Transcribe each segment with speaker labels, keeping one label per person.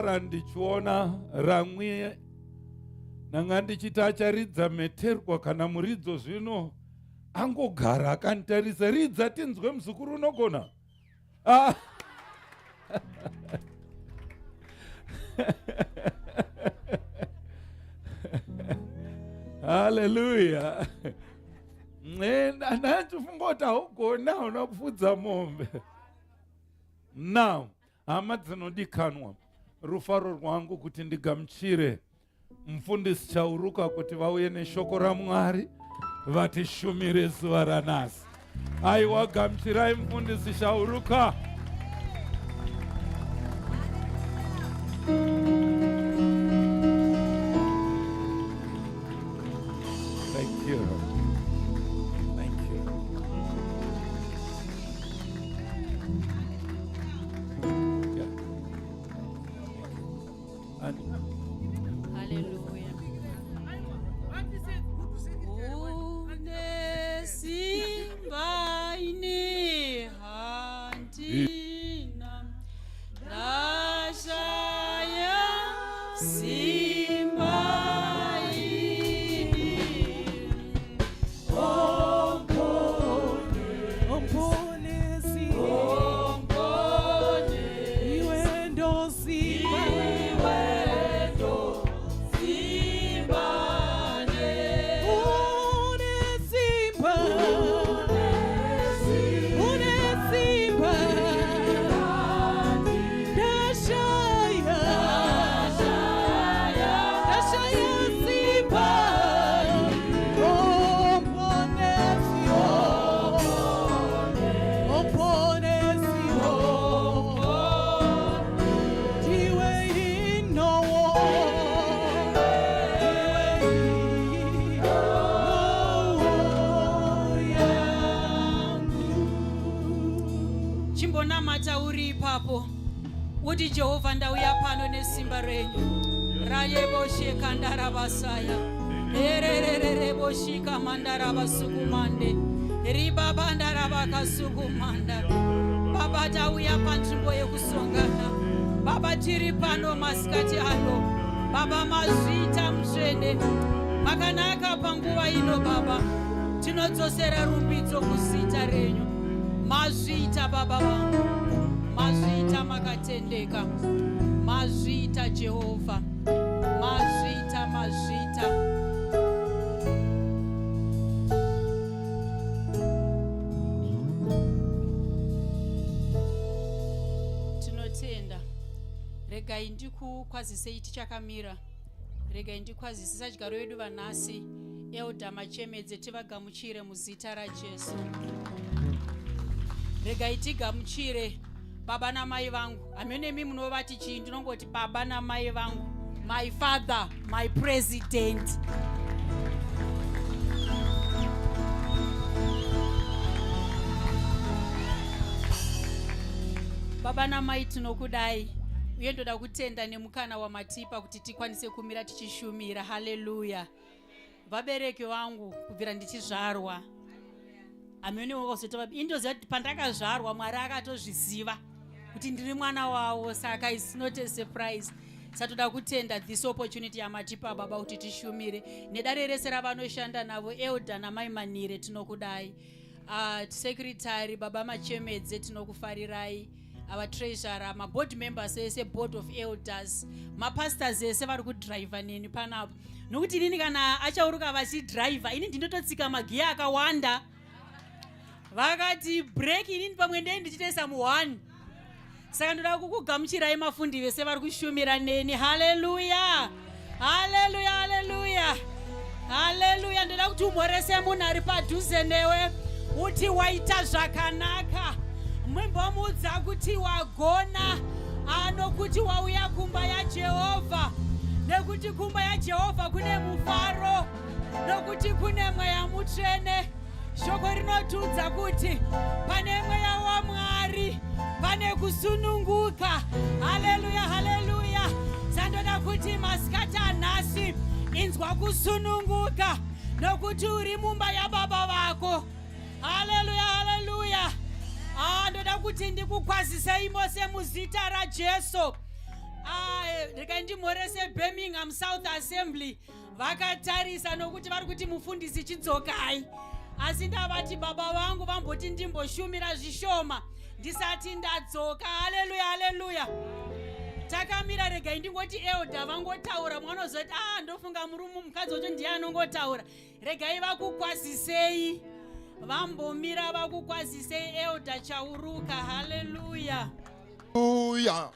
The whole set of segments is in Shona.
Speaker 1: Ndichiona ramwi ndanga ndichiti acharidza mheterwa kana muridzo zvino angogara akanditarisa ridza tinzwe muzukuru unogona ah. Haleluya. Ndandifunga kuti haugona hauna kufudza mombe. Now, hama dzinodikanwa, rufaro rwangu kuti ndigamuchire mufundisi Chauruka kuti vauye neshoko raMwari vatishumire zuva ranasi. Aiwa, gamuchirai mufundisi Chauruka. Thank you. Thank you. Yeah. And
Speaker 2: Hallelujah. Une simba ini handina ndashaya simba ini.
Speaker 3: Omponesi, iwe ndosimba, une simba, une simba, ndashaya, ndashaya simba, Omponesi, Omponesi, ndiwe inowo, ndiwe inowo yangu.
Speaker 2: Chimbonamata uri ipapo uti Jehovha, ndauya pano nesimba renyu rayeboshekandarabasaya erererereboshikamandarabasukumande ribabandarabakasukumanda. Baba, tauya panzvimbo yekusongana. Baba, tiri pano masikati ano. Baba, mazviita mutsvene, makanaka panguva ino. Baba, tinodzosera rumbidzo kuzita renyu. Mazviita baba vangu, mazviita, makatendeka, mazviita Jehovha, mazviita, mazviita. Tinotenda. Regai ndikukwazisei tichakamira. Regai ndikwazise sadyaro vedu vanhasi, Elder Machemedze, tivagamuchire muzita raJesu. Regai tigamuchire baba namai vangu. Hamene munovati chii, ndinongoti baba namai vangu, my father, my president. Baba namai, tinokudai uye ndoda kutenda nemukana wamatipa kuti tikwanise kumira tichishumira. Haleluya. Vabereki vangu kubvira ndichizvarwa, hamene wakazoita, indoziva kuti pandakazvarwa Mwari akatozviziva kuti ndiri mwana wavo, saka is not a surprise. Satoda kutenda this opportunity yamatipa baba kuti tishumire nedare rese ravanoshanda navo. Elder namai Manire, tinokudai. Secretary baba Machemedze, tinokufarirai. Our treasurer, maboard members ese, board of elders, mapastors ese vari kudhiraivha neni panapo, nokuti inini kana achauruka vachidhiraivha, ini ndinototsika magiya akawanda. Vakati break, inini pamwe ndei ndichitoisa mu1. Saka ndoda kukugamuchirai mafundi vese vari kushumira neni. Haleluya, haleluya, haleluya, haleluya. Ndoda kuti umhorese munhu ari padhuze newe, uti waita zvakanaka. Mwimbomudza kuti wagona anokuti wauya kumba yaJehovha, nekuti kumba yaJehovha kune mufaro, nokuti kune Mweya Mutsvene. Shoko rinotiudza kuti pane Mweya waMwari pane kusununguka. Haleluya, haleluya. Sandoda kuti masikati anhasi inzwa kusununguka, nokuti uri mumba yababa vako. Haleluya, haleluya. Ah, ndoda kuti ndikukwazisei mose muzita raJesu. Ah, Regai ndimhorese Birmingham South Assembly vakatarisa nokuti vari kuti mufundisi chidzokai, asi ndavati baba vangu vamboti ndimboshumira zvishoma ndisati ndadzoka. Haleluya, haleluya. Takamira, regai ndingoti elder vangotaura. Mwanozoti a ah, ndofunga murume mukadzi wacho ndiye anongotaura. Regai vakukwazisei, vambomira vakukwazisei, Elder Chauruka. Haleluya.
Speaker 4: Haleluya,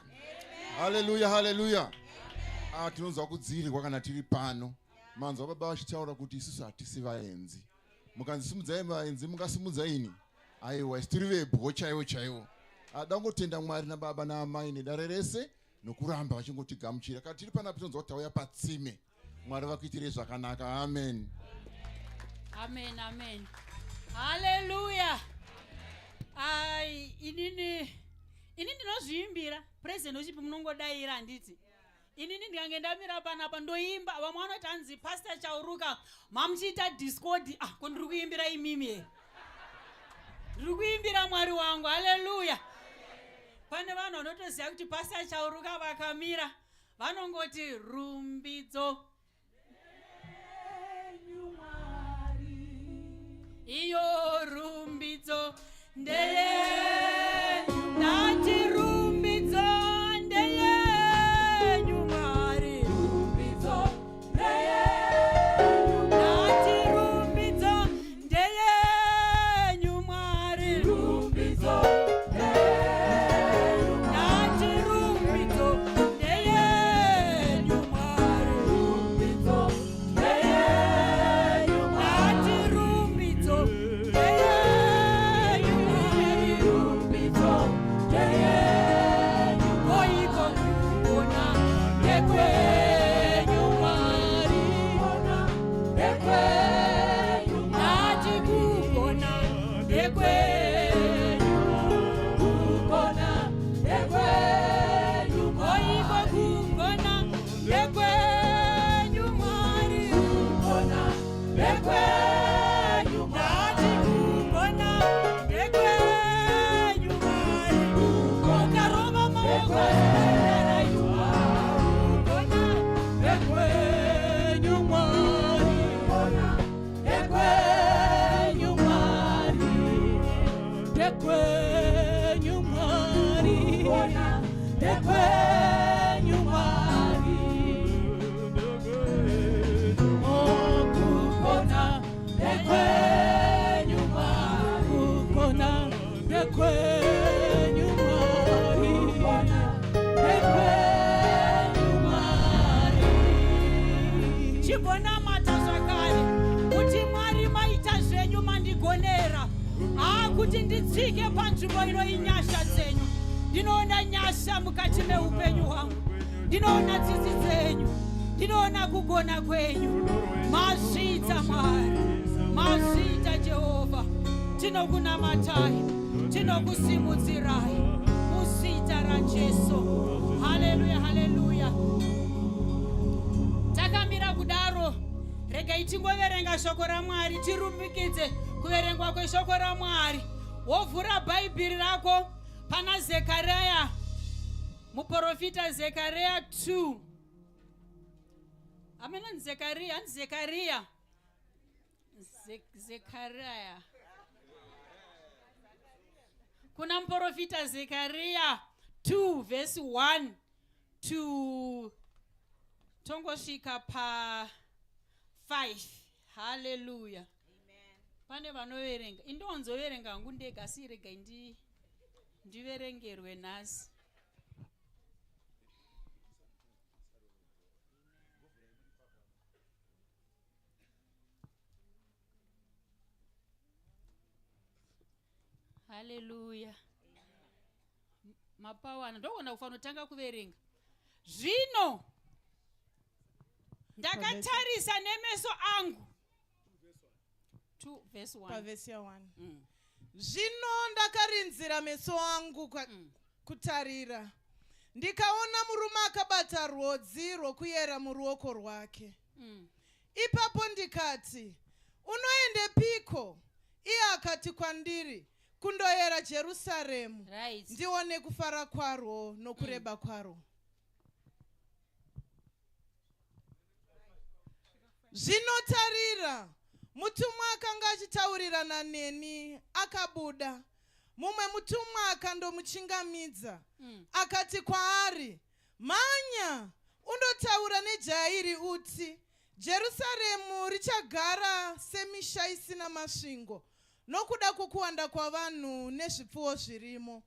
Speaker 4: haleluya, haleluya. Ah, tinonzwa kudziirwa kana tiri pano. Manzwa baba vachitaura kuti isusu hatisi vaenzi. Mukanzi simudzai vaenzi, mungasimudza ini? Aiwa, isi tiri vebwo chaivo chaivo. Ada kungotenda Mwari nababa naamai nedare rese nokuramba vachingotigamuchira. Kana tiri panapa tinonzwa kuti tauya patsime. Mwari vakuitirei zvakanaka. Amen.
Speaker 2: Amen, amen, haleluya. Ai, inini ini ndinozviimbira. President uchipi munongodaira, handiti? Inini ndikange ndamira panapa ndoimba. Vamwe vanoti hanzi Pastor Chauruka mamuchiita discord. Ah, ko ndiri kuimbira imimi here? Ndiri kuimbira Mwari wangu. Haleluya. Pane vanhu vanotoziva kuti Pastor Chauruka vakamira vanongoti rumbidzo iyo, rumbidzo ndeye, ndati rumbidzo ndeyenyu Mwari, ndati rumbidzo ndeyenyu Mwari, ndati rumbidzo ndeyenyu Mwari, ndati rumbidzo ndeyenyu Mwari. Koiko kugona ndekwenyu Mwari, ndati kugona ndekwenyu, koiko kugona ndekwenyu Mwari, ndati kugona ndekwenyu Mwari. Ukarova maoko, kugona.
Speaker 3: Ndekwenyu Mwari, ndekwenyu Mwari, ndekwenyu Mwari, ndekwenyu Mwari. Oh, kugona ndekwenyu Mwari, kugona ndekwenyu Mwari, ndekwenyu Mwari.
Speaker 2: Chimbonamata zvakare kuti Mwari maita zvenyu, mandigonera. Haa, kuti nditsike panzvimbo ino inyasha dzenyu. Ndinoona nyasha mukati meupenyu hwangu, ndinoona tsitsi dzenyu, ndinoona kugona kwenyu. Mazviita Mwari, mazviita Jehovha. Tinokunamatai, tinokusimudzirai muzita raJesu. Haleluya, haleluya. Takamira kudaro, regai tingoverenga shoko raMwari, tirumikidze kuverengwa kweshoko raMwari. Wovhura Bhaibheri rako pana Zekariya, muprofita Zekariya 2. Amenani Zekariya, hanzi Zekariya, Zekariya, kuna muprofita Zekariya 2 vhesi 1 to tongosvika pa 5. Haleluya. Pane vanoverenga? Indonzoverenga hangu ndega, asi regai ndiverengerwe nhasi. Haleluya. Mapawana ndogona kufanira kutanga kuverenga. Zvino ndakatarisa nemeso angu. 2 verse 1.
Speaker 3: Pavhesi ya1. Zvino ndakarinzira meso angu kutarira, ndikaona murume akabata rwodzi rwokuyera muruoko rwake. Ipapo ndikati, "Unoendepiko?" Iye akati kwandiri, "Kundoyera Jerusaremu, ndione kufara kwarwo nokureba kwarwo." Zvino tarira, mutumwa akanga achitaurirana neni akabuda, mumwe mutumwa akandomuchingamidza, akati kwaari, Mhanya, undotaura nejaya iri uti, Jerusaremu richagara semisha isina masvingo nokuda kwokuwanda kwavanhu nezvipfuwo zvirimo.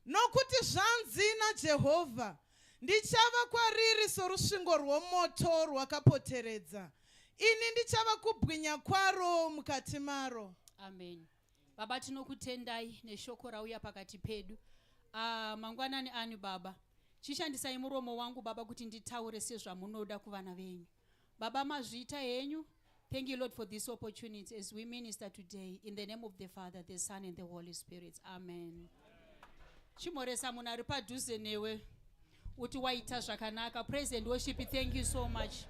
Speaker 3: Nokuti zvanzi naJehovha, Ndichava kwariri sorusvingo rwomoto rwakapoteredza, ini ndichava kubwinya kwaro mukati maro.
Speaker 2: Amen. Baba, tinokutendai neshoko rauya pakati pedu. Ah, mangwanani ani Baba. Chishandisai muromo wangu Baba kuti nditaure sezvamunoda kuvana venyu. Baba, mazviita henyu. Thank you, Lord, for this opportunity as we minister today. In the name of the Father, the Son, and the Holy Spirit. Amen. Chimhoresa munhu ari padhuze newe uti waita zvakanaka. Praise and worship, thank you so much.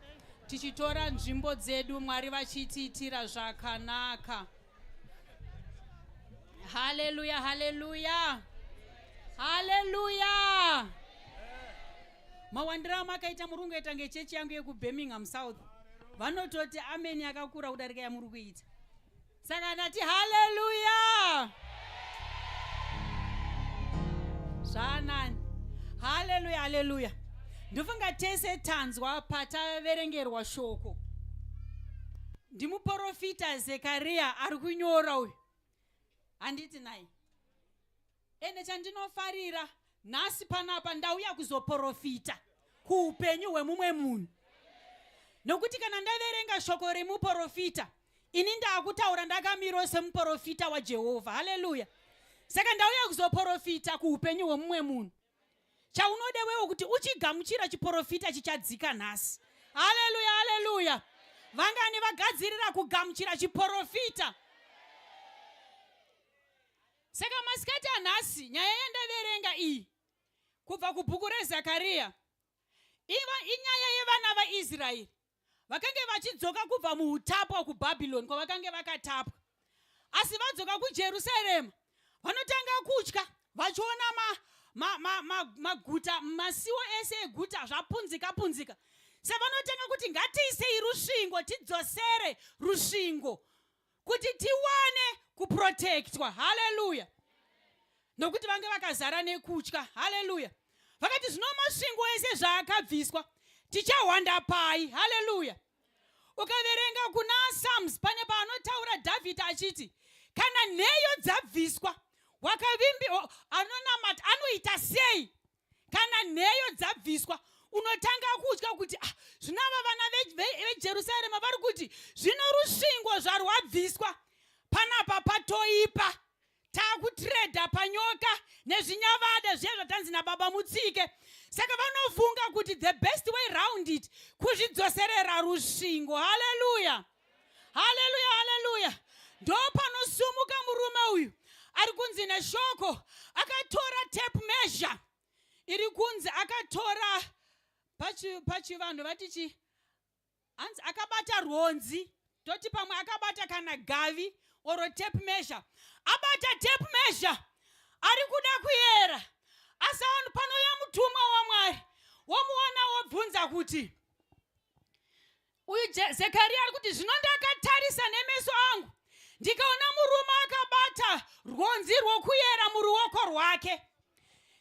Speaker 2: Tichitora nzvimbo dzedu, Mwari vachitiitira zvakanaka. Haleluya, haleluya, haleluya. Mawandiro amakaita muri kungoita ngechechi yangu yekuBirmingham South. Vanototi ameni yakakura kudarika yamuri kuita. Saka ndati haleluya. Zvanani. Haleluya, haleluya. Ndofunga tese tanzwa pataverengerwa shoko. Ndimuporofita Zekaria ari kunyora uyu. Handiti nai. Ende chandinofarira nhasi panapa ndauya kuzoporofita kuupenyu hwemumwe munhu. Nokuti kana ndaverenga shoko remuporofita, ini ndaakutaura ndakamirawo semuporofita waJehovha. Haleluya. Saka ndauya kuzoporofita kuupenyu hwemumwe munhu. Chaunoda wewo kuti uchigamuchira chiporofita chichadzika nhasi. Haleluya, haleluya. Vangani vagadzirira kugamuchira chiporofita? Saka masikati anhasi nyaya yandaverenga iyi kubva kubhuku reZakaria iva inyaya yevana vaIsraeri vakange vachidzoka kubva muutapwa kuBhabhironi kwavakange vakatapwa, asi vadzoka kuJerusarema vanotanga kutya vachiona maguta ma, ma, ma masiwo ese eguta zvapunzika punzika. Savanotanga kuti ngatiisei rusvingo, tidzosere rusvingo kuti tiwane kuprotectwa. Haleluya. Nokuti vange vakazara nekutya. Haleluya. Vakati zvino masvingo ese zvaakabviswa tichahwanda pai? Haleluya. Ukaverenga kuna Psalms pane paanotaura Dhavhidhi achiti kana nheyo dzabviswa wakavimbi anonamata anoita sei? Kana nheyo dzabviswa unotanga kutya kuti ah, zvino ava vana veJerusarema vari kuti zvino rusvingo zvarwabviswa panapa patoipa, takutreda panyoka nezvinyavada zviya zvatanzi nababa mutsike. Saka vanofunga kuti the best way round it kuzvidzoserera rusvingo. Haleluya, haleluya, haleluya. Ndo panosumuka murume uyu ari kunzi neshoko akatora tape measure iri kunzi akatora pachivanhu vati chi hanzi akabata rwonzi, toti pamwe akabata kana gavi oro tape measure. Abata tape measure ari kuda kuyera, asi vanhu panouya mutumwa waMwari womuona wobvunza kuti uyu Zekaria ari kuti zvino ndakatarisa nemeso angu ndikaona murume akabata rwonzi rwokuyera muruoko rwake.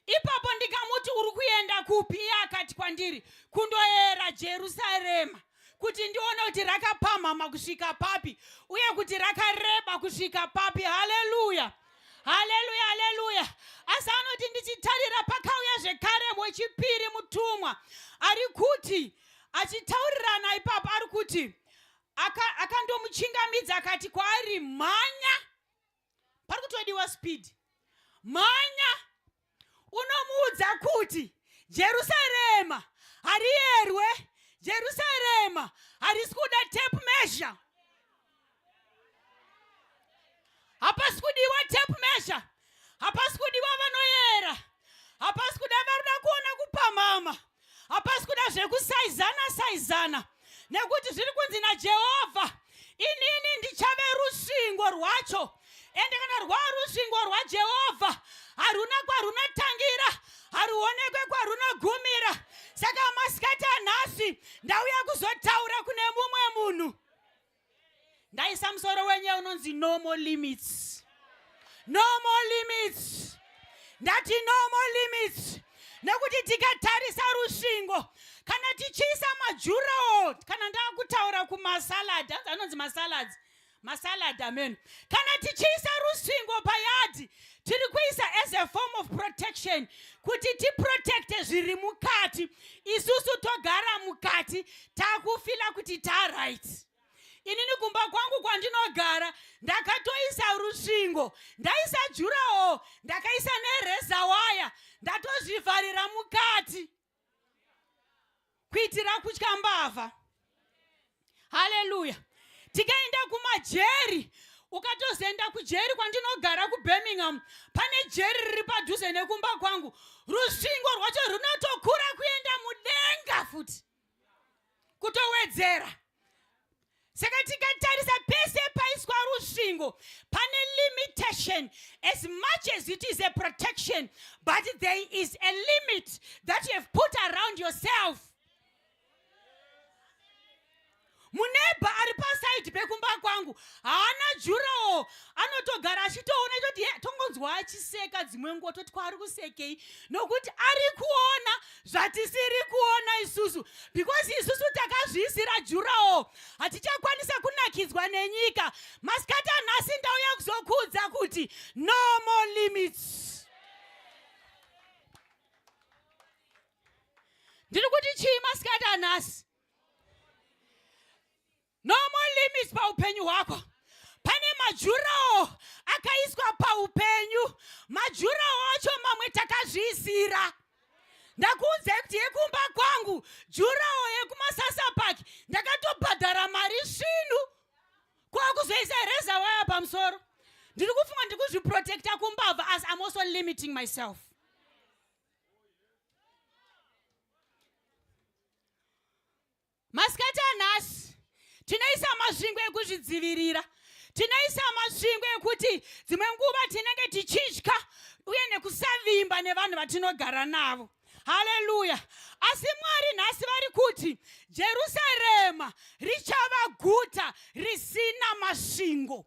Speaker 2: Ipapo ndikamuti, uri kuenda kupi? Iye akati kwandiri, kundoyera Jerusarema kuti ndione kuti rakapamhama kusvika papi uye kuti rakareba kusvika papi. Haleluya, haleluya, haleluya. Asi anoti ndichitarira pakauya zvekare wechipiri mutumwa ari kuti achitaurirana ipapo ari kuti akandomuchingamidza akati kwaari, mhanya. Pari kutodiwa speed. Mhanya unomuudza kuti Jerusarema hariyerwe, Jerusarema harisi kuda tape measure. Hapasi kudiwa tape measure, hapasi kudiwa vanoyera, hapasi kuda varikuda kuona kupamhama, hapasi kuda zvekusaizana saizana, nekuti zviri kunzi naJehovha, inini ndichave rusvingo rwacho. Ende kana rwava rusvingo rwaJehovha, haruna kwarunotangira, haruonekwe kwarunogumira. Saka masikati anhasi ndauya kuzotaura kune mumwe munhu. no more limits, no more limits. Ndati no more limits, nekuti tikatarisa rusvingo, kana tichiisa madurawall, kana ndakutaura kumasalad, hanzi anonzi masalads, masalad, amen. Kana tichiisa rusvingo payadhi, tiri kuisa as a form of protection kuti tiprotecte zviri mukati. Isusu togara mukati, takufeela kuti taright. Inini kumba kwangu kwandinogara ndakatoisa rusvingo, ndaisa durawall, ndakaisa nerazor wire, ndatozvivharira mukati kuitira kutya mbavha. Haleluya. Tikaenda kumajeri, ukatozoenda kujeri kwandinogara kuBirmingham, pane jeri riri padhuze nekumba kwangu. Rusvingo rwacho runotokura kuenda mudenga futi, kutowedzera. Saka tikatarisa pese paiswa rusvingo pane limitation. As much as it is a protection, but there is a limit that you have put around yourself. Muneighbour ari paside pekumba kwangu haana durawall, anotogara achitoona itoti tongonzwa achiseka dzimwe nguva, toti kwaari kusekei, nokuti ari kuona zvatisiri kuona isusu, because isusu takazviisira durawall, hatichakwanisa kunakidzwa nenyika. Masikati anhasi ndauya kuzokuudza kuti no more limits. Ndiri kuti chii masikati anhasi? No more limits paupenyu hwako. Pane madurawall akaiswa paupenyu. Madurawall acho mamwe takazviisira. Ndakuudzai kuti yekumba kwangu durawall yekuMasasa Park ndakatobhadhara mari svinu, kwakuzoisa razor wire pamusoro. Ndiri kufunga ndiri kuzviprotecta kumbavha, as I'm also limiting myself. Masikati anhasi tinoisa masvingo ekuzvidzivirira, tinoisa masvingo ekuti dzimwe nguva tinenge tichitya uye nekusavimba nevanhu vatinogara navo. Haleluya. Asi Mwari nhasi vari kuti Jerusarema richava guta risina masvingo.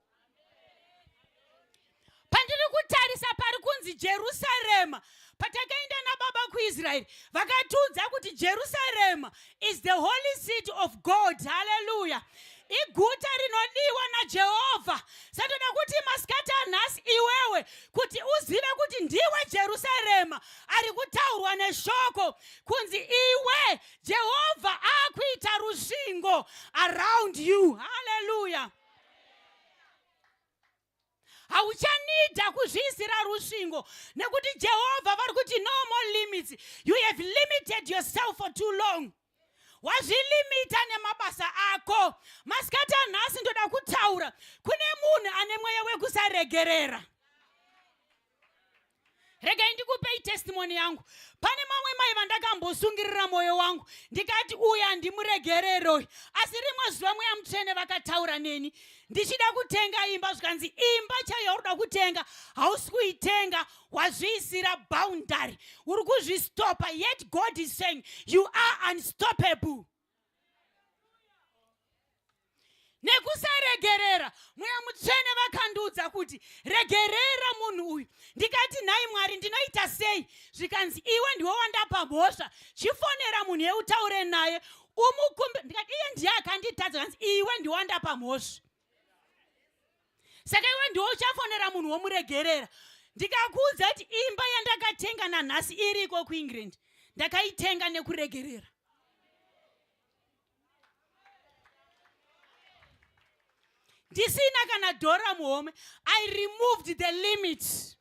Speaker 2: Pandiri kutarisa pari kunzi Jerusarema, patakaenda nababa kuIsraeri vakatiudza kuti Jerusarema is the holy city of God. Haleluya. Iguta rinodiwa naJehovha. Satoda kuti masikati anhasi iwewe kuti uzive kuti ndiwe Jerusarema ari kutaurwa neshoko, kunzi iwe Jehovha akuita rusvingo around you. Haleluya. Hauchanidha kuzviisira rusvingo, nekuti Jehovha vari kuti no more limits. You have limited yourself for too long. Wazvilimita nemabasa ako. Masikati anhasi ndoda kutaura kune munhu ane mweya wekusaregerera. Regai ndikupei testimony yangu. Pane mamwe mai vandakambosungirira mwoyo wangu, ndikati uyu handimuregereroi. Asi rimwe zuva Mweya Mutsvene vakataura neni ndichida kutenga imba, zvikanzi imba chaiyo yauri kutenga hausi kuitenga, wazviisira boundary, uri kuzvistopa. Yet God is saying you are unstoppable. Nekusaregerera, Mweya Mutsvene vakandiudza kuti regerera munhu uyu. Ndikati nhai Mwari, ndinoita sei? Zvikanzi iwe ndiwe wandapa mhosva, chifonera munhu yeutaure naye umukumbe. Ndikati iye ndiye akanditadza. Kanzi iwe ndiwe wandapa mhosva, saka iwe ndiwe uchafonera munhu womuregerera. Ndikakuudza kuti imba yandakatenga nanhasi iriko kuEngland, ndakaitenga nekuregerera. Ndisina kana dhora muhomwe. I removed the limit.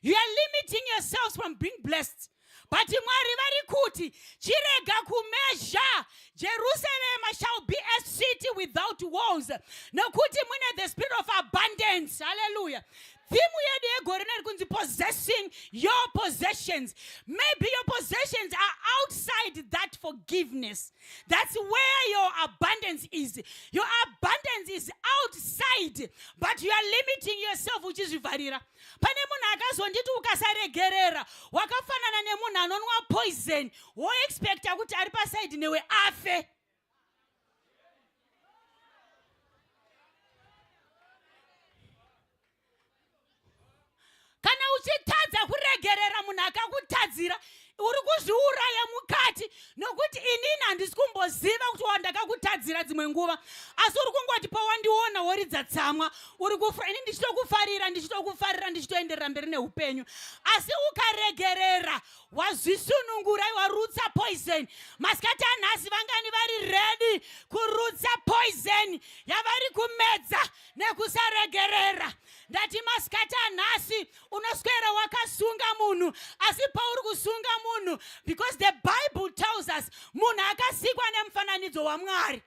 Speaker 2: You are limiting yourselves from being blessed, but Mwari vari kuti chirega kumeasure. Jerusalem shall be a city without walls, nokuti mune the spirit of abundance. Hallelujah. Theme yedu yegore rino iri kunzi possessing your possessions. Maybe your possessions are outside that forgiveness. That's where your abundance is. Your abundance is outside, but you are limiting yourself uchizvivharira. Pane munhu akazonditi ukasaregerera wakafanana nemunhu anonwa poison, woexpecta kuti ari paside newe afe. Ukatadza kuregerera munhu akakutadzira, uri kuzviuraya mukati, nokuti inini handisi kumboziva kuti wandakakutadzira dzimwe nguva, asi uri kungoti pawandiona woridza tsamwa, uri kufura, ini ndichitokufarira, ndichitokufarira, ndichitoenderera mberi neupenyu. Asi ukaregerera, wazvisunungura, warutsa poison. Masikati anhasi, vangani vari ready kurutsa poison yavari kumedza nekusaregerera? Ndati masikati anhasi, unoswera wakasunga munhu, asi pauri kusunga munhu, because the Bible tells us munhu akasikwa nemufananidzo waMwari,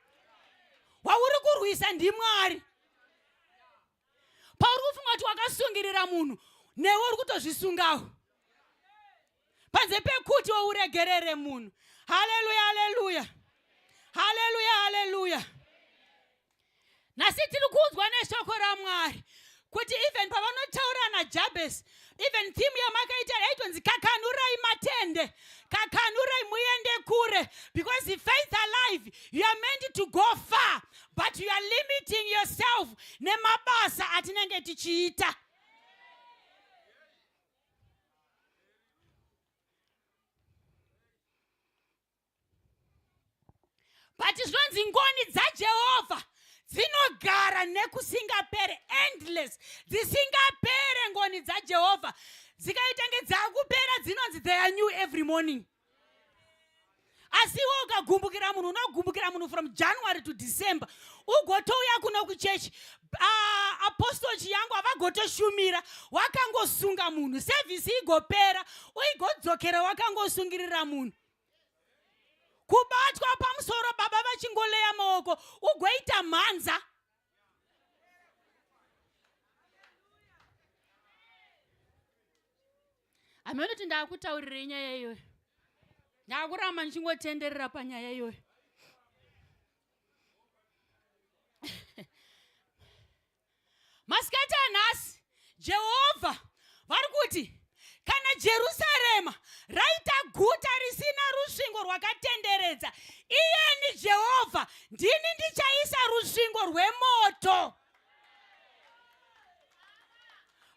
Speaker 2: wauri kurwisa ndiMwari. Pauri kufunga kuti wakasungirira munhu, newe uri kutozvisungawo, panze pekuti wouregerere munhu. Haleluya, haleluya, haleluya, haleluya. Nhasi tiri kuudzwa neshoko raMwari kuti even pavanotaura naJabes, even theme yamakaita yaitonzi kakanurai matende, kakanurai muende kure, because Faith Alive, you are meant to go far, but you are limiting yourself nemabasa atinenge tichiita. But zvinonzi ngoni dzaJehovha dzinogara nekusingapere, endless, dzisingapere. Ngoni dzaJehovha dzikaita nge dzakupera, dzinonzi they are new every morning. Asi iwe ukagumbukira munhu, unogumbukira munhu from January to December, ugotouya kuno kuchechi, Apostle Chiyangu havagotoshumira, wakangosunga munhu. Service igopera, uigodzokera wakangosungirira munhu. Kubatwa pamusoro, baba vachingoleya maoko, ugoita mhanza. Hameno kuti ndaakutaurirei nyaya iyoyo. Ndakuramba ndichingotenderera panyaya iyoyo. Masikati anhasi, Jehovha vari kuti kana Jerusarema raita guta risina rusvingo rwakatenderedza, iyeni Jehovha ndini ndichaisa rusvingo rwemoto.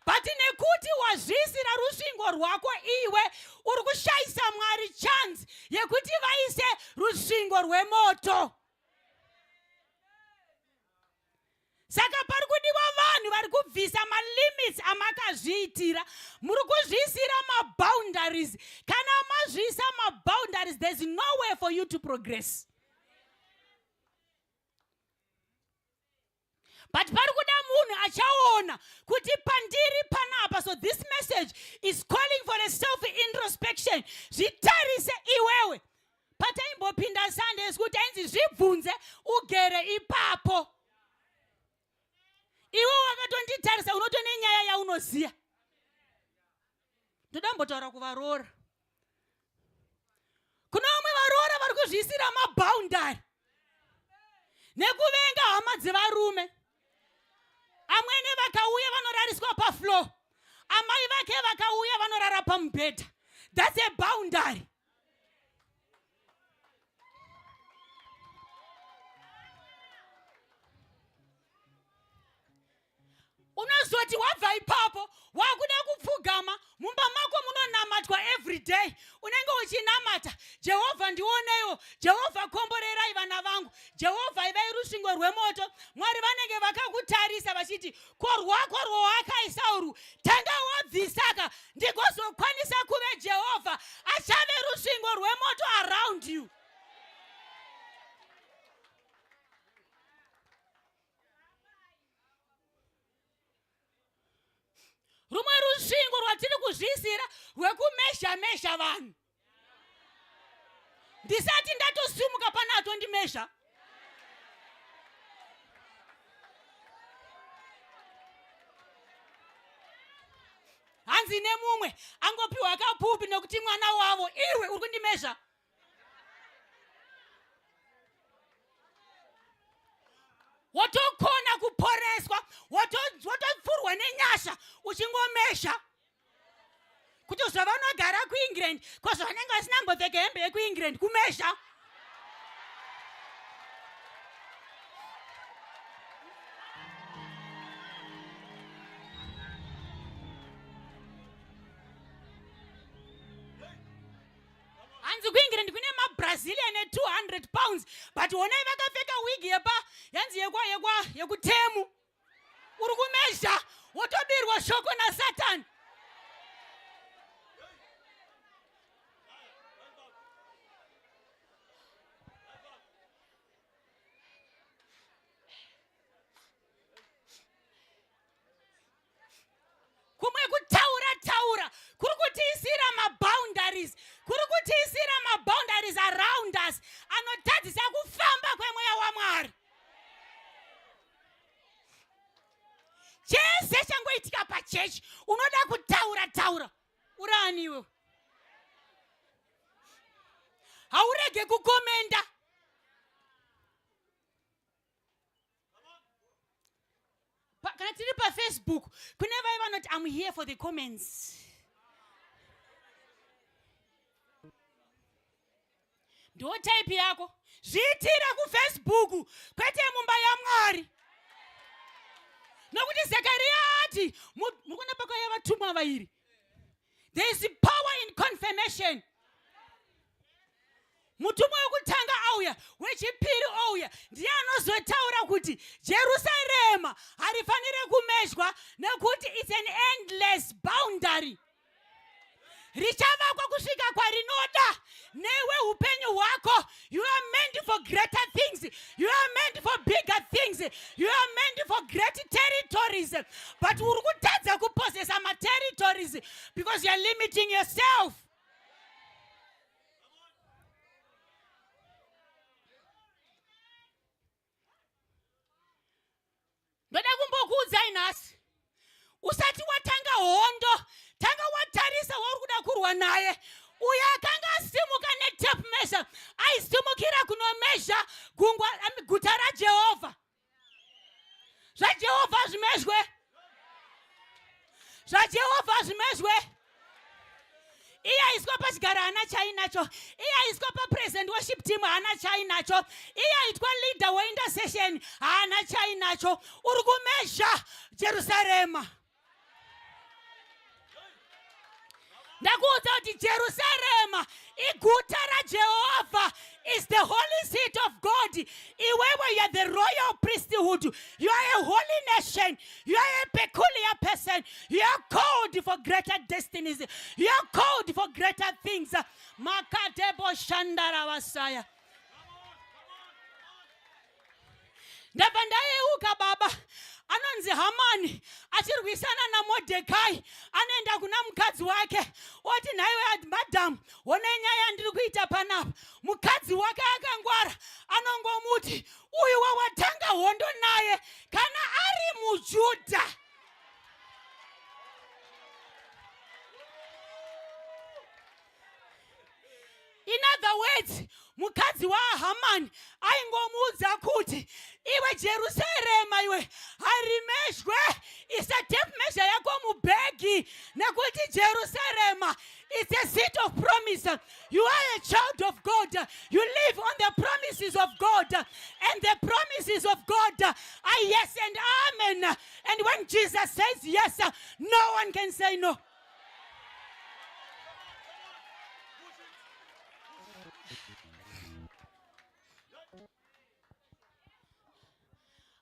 Speaker 2: But nekuti wazviisira rusvingo rwako iwe, uri kushayisa Mwari chance yekuti vaise rusvingo rwemoto. Saka pari kudiwa vanhu vari kubvisa malimits amakazviitira. Muri kuzviisira maboundaries. Kana mazviisa maboundaries, there's no way for you to progress. But pari kuda munhu achaona kuti pandiri panapa. So this message is calling for a self introspection. Zvitarise iwewe. Pataimbopinda Sunday school, tainzi zvibvunze ugere ipapo. Iwe wakatonditarisa, unotone nyaya yaunoziya. Ndoda mbotaura kuvaroora. Kuna vamwe varoora vari kuzviisira maboundary nekuvenga hama dzevarume. Amwene vakauya, vanorariswa pafloor. Amai vake vakauya, vanorara pamubhedha. That's a boundary. Unozoti wabva ipapo, wakuda kupfugama mumba mako, munonamatwa every day. Unenge uchinamata, "Jehovha, ndioneiwo. Jehovha, komborerai vana vangu. Jehovha, ivai rusvingo rwemoto." Mwari vanenge vakakutarisa vachiti, "Ko rwako rwawakaisa urwu, tanga wabvisaka, ndigozokwanisa kuve Jehovha achave rusvingo rwemoto around you." Rumwe rusvingo rwatiri kuzviisira rwekumezha mezha vanhu. Ndisati ndatosimuka pana atondimezha. Hanzi nemumwe angopiwa kapupi nekuti mwana wavo. Iwe uri kundimezha, wotokona kuporeswa, wotopfurwa nenyasha uchingomesha kuti zvavanogara kuEngland, ko zvavanenge vasina mbopfeka hembe yekuEngland. Kumesha. 500 pounds but honai vakapfeka wigi yepa yanzi yekwa yekwa yekutemu uri kumezha wotobirwa shoko nasatani kumwe kutaura taura kuri kutiisira maboundaries kuri kutiisira maboundaries around us anotadzisa kufamba kwemweya wamwari chese changoitika pachechi unoda kutaura taura uraaniwe haurege kukomenda kana tiri pafacebook kune vai vanoti am here for the comments ndo type yako zviitire kufacebook kwete mumba yamwari nokuti zekariya ati murikuona pakauya vatumwa vairi there is power in confirmation mutumwa wekutanga auya wechipiri ouya ndiye anozotaura kuti jerusarema harifanire kumezhwa nekuti its an endless boundary richavakwa kusvika kwarinoda newe upenyu hwako you are meant for greater things you are meant for bigger things you are meant for great territories but uri kutadza kuposesa materritories because you are limiting yourself ndoda kumbokuudzai nhasi usati watanga hondo tanga watarisa wauri kuda kurwa naye uyo akanga asimuka netape measure aisimukira kunomezha gungwa guta rajehovha zvajehovha zvimezhwe zvajehovha zvimezhwe iye aiswa pachigaro haana chainacho iye aiswa papresent worship team haana chainacho iye aitwa leader weintercession haana chainacho uri kumezha jerusarema ndakuudza kuti jerusarema iguta rajehovha is the holy seat of god iwewe you are the royal priesthood you are a holy nation you are a peculiar person you are called for greater destinies you are called for greater things makatebo shandaravasaya ndabva ndayeuka baba anonzi hamani achirwisana namodhekai anoenda kuna mukadzi wake oti nhaiwe madhamu honai nyaya yandiri kuita panapa mukadzi wake akangwara anongomuti uyu wawatanga hondo naye kana ari mujudha In other words, mukadzi waHamani aingomuudza kuti iwe Jerusarema iwe harimezhwe isa tape measure yako mubhegi nekuti Jerusarema is a seat of promise. You are a child of God. You live on the promises of God. And the promises of God are yes and amen. And when Jesus says yes, no one can say no.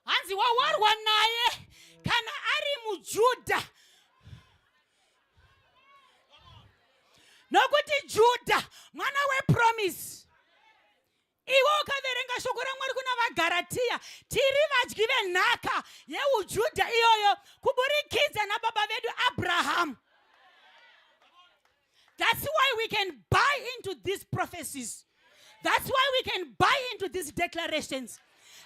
Speaker 2: Hanzi wawarwa naye kana ari mujudha nokuti judha mwana wepromise Iwe ukaverenga shoko raMwari kuna vaGaratiya, tiri vadyi venhaka yeUjudha iyoyo kuburikidza nababa vedu Abrahamu. That's why we can buy into these prophecies. That's why we can buy into these declarations.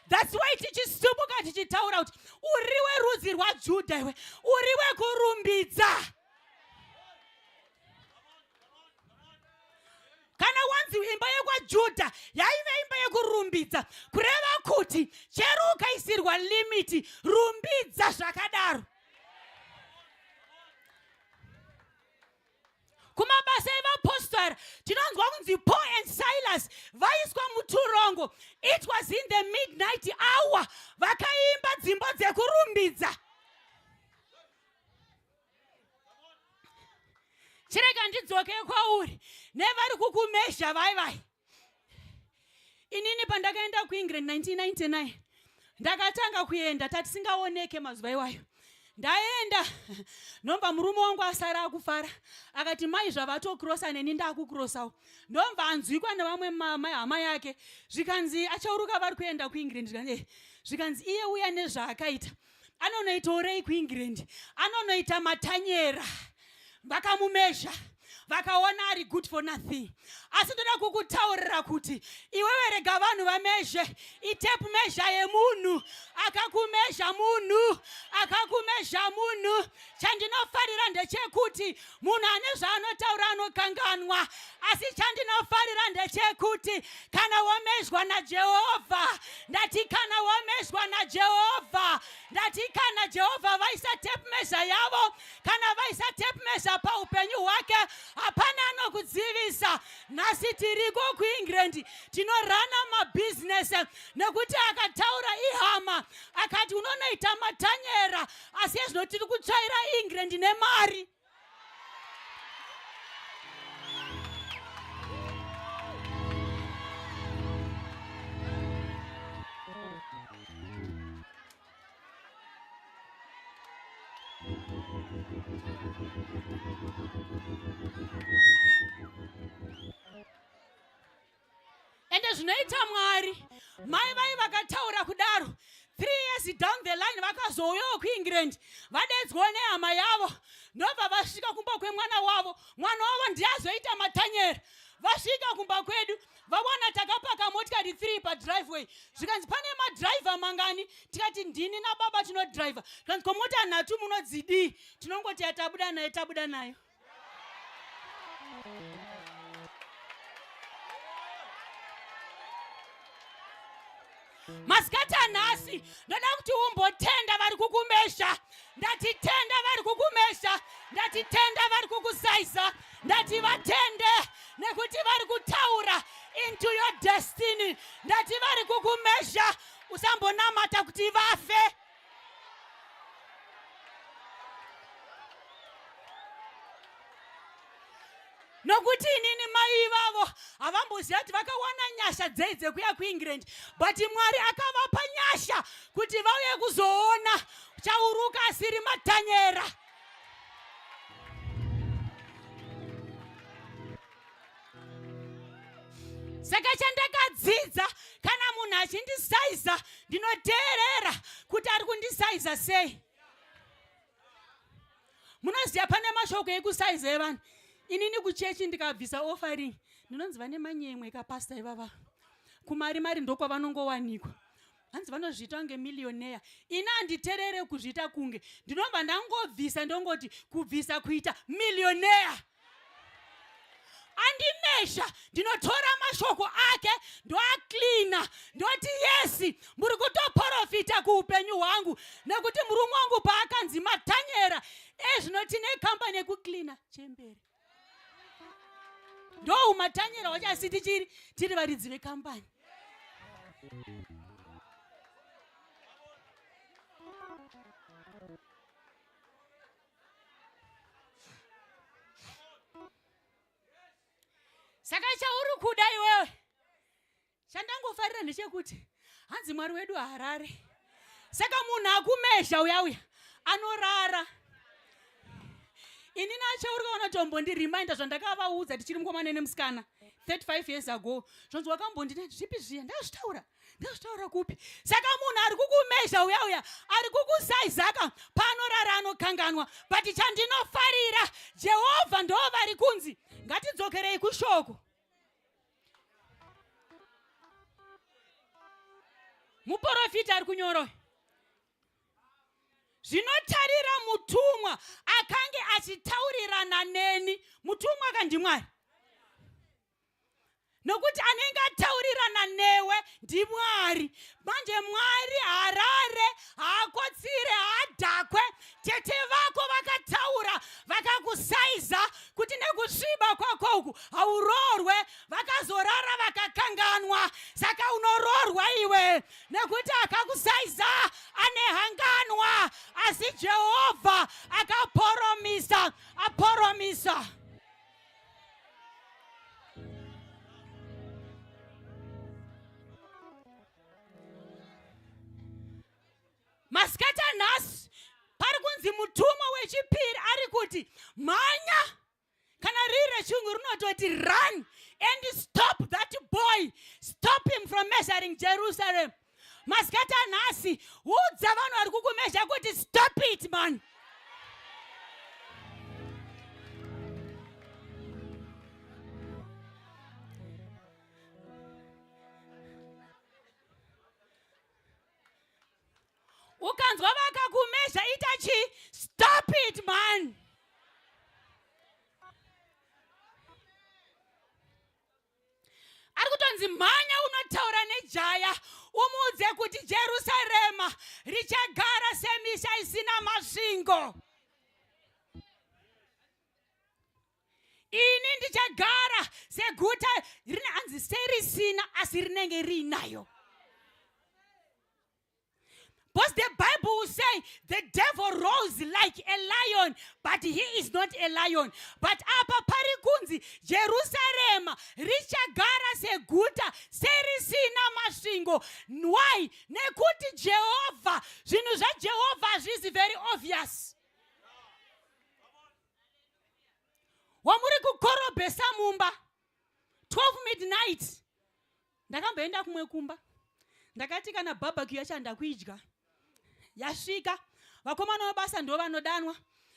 Speaker 2: That's why tichisimuka tichitaura kuti uri werudzi rwaJudha iwe, uri wekurumbidza. Kana wanzi imba yekwaJudha yaive imba yekurumbidza, kureva kuti chero ukaisirwa limiti, rumbidza zvakadaro. Kumabasa evapostori tinonzwa kunzi Paul and Silas vaiswa muturongo. It was in the midnight hour, vakaimba dzimbo dzekurumbidza. Chirega ndidzoke kwauri nevari kukumezha vai vai. Ini pandakaenda kuEngland 1999 ndakatanga kuenda tatisingaoneke mazuva iwayo ndaenda ndomva murume wangu asara akufara akati mai zvavatokrosa neni ndakukrosawo ndomva anzwikwa nevamwe hama yake zvikanzi achauruka vari kuenda kuengland zvikanzi eh, zvikanzi iye uya nezvaakaita anonoitaorei kuengland anonoita matanyera vakamumezha vakaona ari good for nothing asi ndoda kukutaurira kuti iwewe rega vanhu vamezhe itape mezha yemunhu akakumezha munhu akakumezha munhu chandinofarira ndechekuti munhu ane zvaanotaura anokanganwa asi chandinofarira ndechekuti kana wamezhwa najehovha ndati kana wamezhwa najehovha ndati kana jehovha vaisa tape mezha yavo kana vaisa tape measure paupenyu hwake hapana anokudzivisa nhasi tiriko kuengland tinorana mabhizinesi nekuti akataura ihama akati unonoita matanyera asi ezvino tiri kutsvaira england nemari ende zvinoita mwari mai vai vakataura kudaro three years down the line vakazouyawo kuengland vadedzwawo nehama yavo ndobva vasvika kumba kwemwana wavo mwana wavo ndiye azoita matanyera vasvika kumba kwedu vawana takapaka motikari 3 padriveway zvikanzi pane madhiraivha mangani tikati ndini nababa tinodhiraivha zvikanzi ko mota nhatu munodzidii tinongoti yatabuda nayo tabuda nayo masikati anhasi ndoda kuti umbotenda vari kukumesha ndati tenda vari kukumesha ndati tenda vari kukusaiza ndati vatende nekuti vari kutaura into your destiny ndati vari kukumesha usambonamata kuti vafe nokuti inini mai ivavo havamboziva kuti vakawana nyasha dzei dzekuya kuengland but mwari akavapa nyasha kuti vauye kuzoona chauruka asiri matanyera saka chandakadzidza kana munhu achindisaiza ndinoteerera kuti ari kundisaiza sei munoziva pane mashoko ekusaiza evanhu inini kuchechi ndikabvisa offering ndinonzi vane manyemwe kapasta ivava kumari mari ndokwavanongowanikwa hanzi vanozviita kunge millionaire ini handiterere kuzviita kunge ndinobva ndangobvisa ndongoti kubvisa kuita millionaire andimesha ndinotora mashoko ake ndoaklina ndoti yesi muri kutoprofita kuupenyu hwangu nekuti murume wangu paakanzi matanyera ezvino tine kambani yekuklina chembere ndoumatanyera wacho asi tichiri tiri varidzi vekambani saka chauri kuda iwewe chandangofarira ndechekuti hanzi mwari wedu harare saka munhu akumezha uya uya anorara ini nacho uri kaona tombondireminder zvandakavaudza tichiri mukomana nemusikana 35 years ago zvonzi wakambondina zvipi zviya ndazvitaura ndazvitaura kupi saka munhu ari kukumezha uya uya ari kukusaizaka paanorara anokanganwa but chandinofarira jehovha ndo vari kunzi ngatidzokerei kushoko muporofita ari kunyora zvinotarira mutumwa akange achitaurirana neni mutumwa kandimwari nokuti anenge ataurirana newe ndimwari manje mwari harare haakotsire haadhakwe tete vako vakataura vakakusaiza kuti nekusviba kwako uku hauroorwe vakazorara vakakanganwa saka unoroorwa iwe nekuti akakusaiza ane hanganwa asi jehovha akaporomisa aporomisa Mhanya! Kana riri rechirungu rinototi run and stop that boy. Stop him from measuring Jerusalem. Masikati anhasi, udza vanhu vari kukumezha kuti stop it man. Ukanzwa vakakumezha ita chi stop it man. Ari kutonzi mhanya unotaura nejaya umuudze kuti Jerusarema richagara semisha isina masvingo. Ini ndichagara seguta rine hanzi serisina asi rinenge riinayo. Because the Bible will say the devil roars like a lion, but he is not a lion. But apa pari kunzi Jerusarema richagara seguta serisina masvingo. Why? Nekuti Jehovah, zvinhu zvaJehovah hazvisi very obvious. Wamuri kukorobhesa mumba 12 midnight. Ndakamboenda kumwe kumba, ndakati kana barbecue yacho handakuidya, yasvika vakomana vebasa ndo vanodanwa,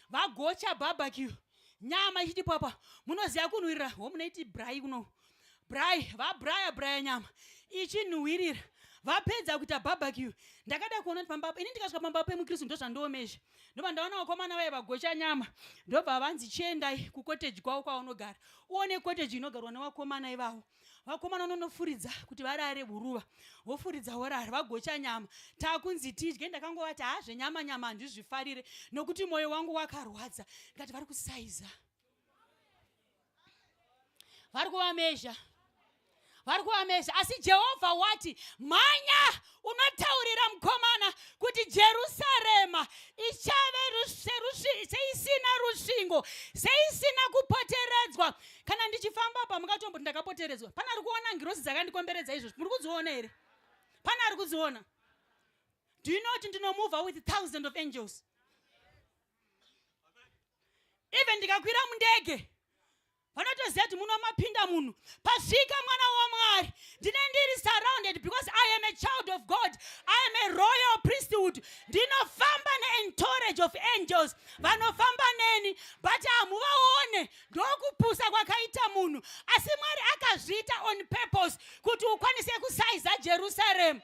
Speaker 2: vagocha barbecue, nyama ichiti papa, munoziva kunhuhwirira ho munoiti brai kuno brai, vabraya braya nyama ichinhuhwirira, vapedza kuita barbecue. Ndakada kuona kuti pamba ini ndikasvika pamba pemukristu ndozvandoomezha, ndobva ndaona vakomana vaye vagocha nyama, ndobva vanzi chiendai kukoteji kwavo kwavanogara, uone koteji inogarwa nevakomana ivavo. Vakomana vanonofuridza kuti varare huruva, vofuridza vorara, vagocha nyama, takunzi tidye. Ndakangovati ha zvenyama nyama handizvifarire nokuti mwoyo wangu wakarwadza. Ndikati vari kusaiza, vari kuvamezha, vari kuvamezha. Asi Jehovha wati mhanya unotaurira mukomana kuti Jerusarema ichave seisina rusvingo, seisina kupoteredzwa. Kana ndichifamba apa mungatomboti ndakapoteredzwa. Pana ari kuona ngirozi dzakandikomberedza izvozvo? Muri kudziona here? Pana ari kudziona? Do you know kuti ndinomove with thousands of angels? Even ndikakwira mundege vanotoziva kuti muno mapinda munhu, pasvika mwana waMwari. Ndine ndiri surrounded because I am a child of God. I am a royal priesthood. Ndinofamba neentourage of angels vanofamba neni, but hamuvaone. Ndokupusa kwakaita munhu, asi Mwari akazviita on purpose kuti ukwanise kusaiza Jerusaremu,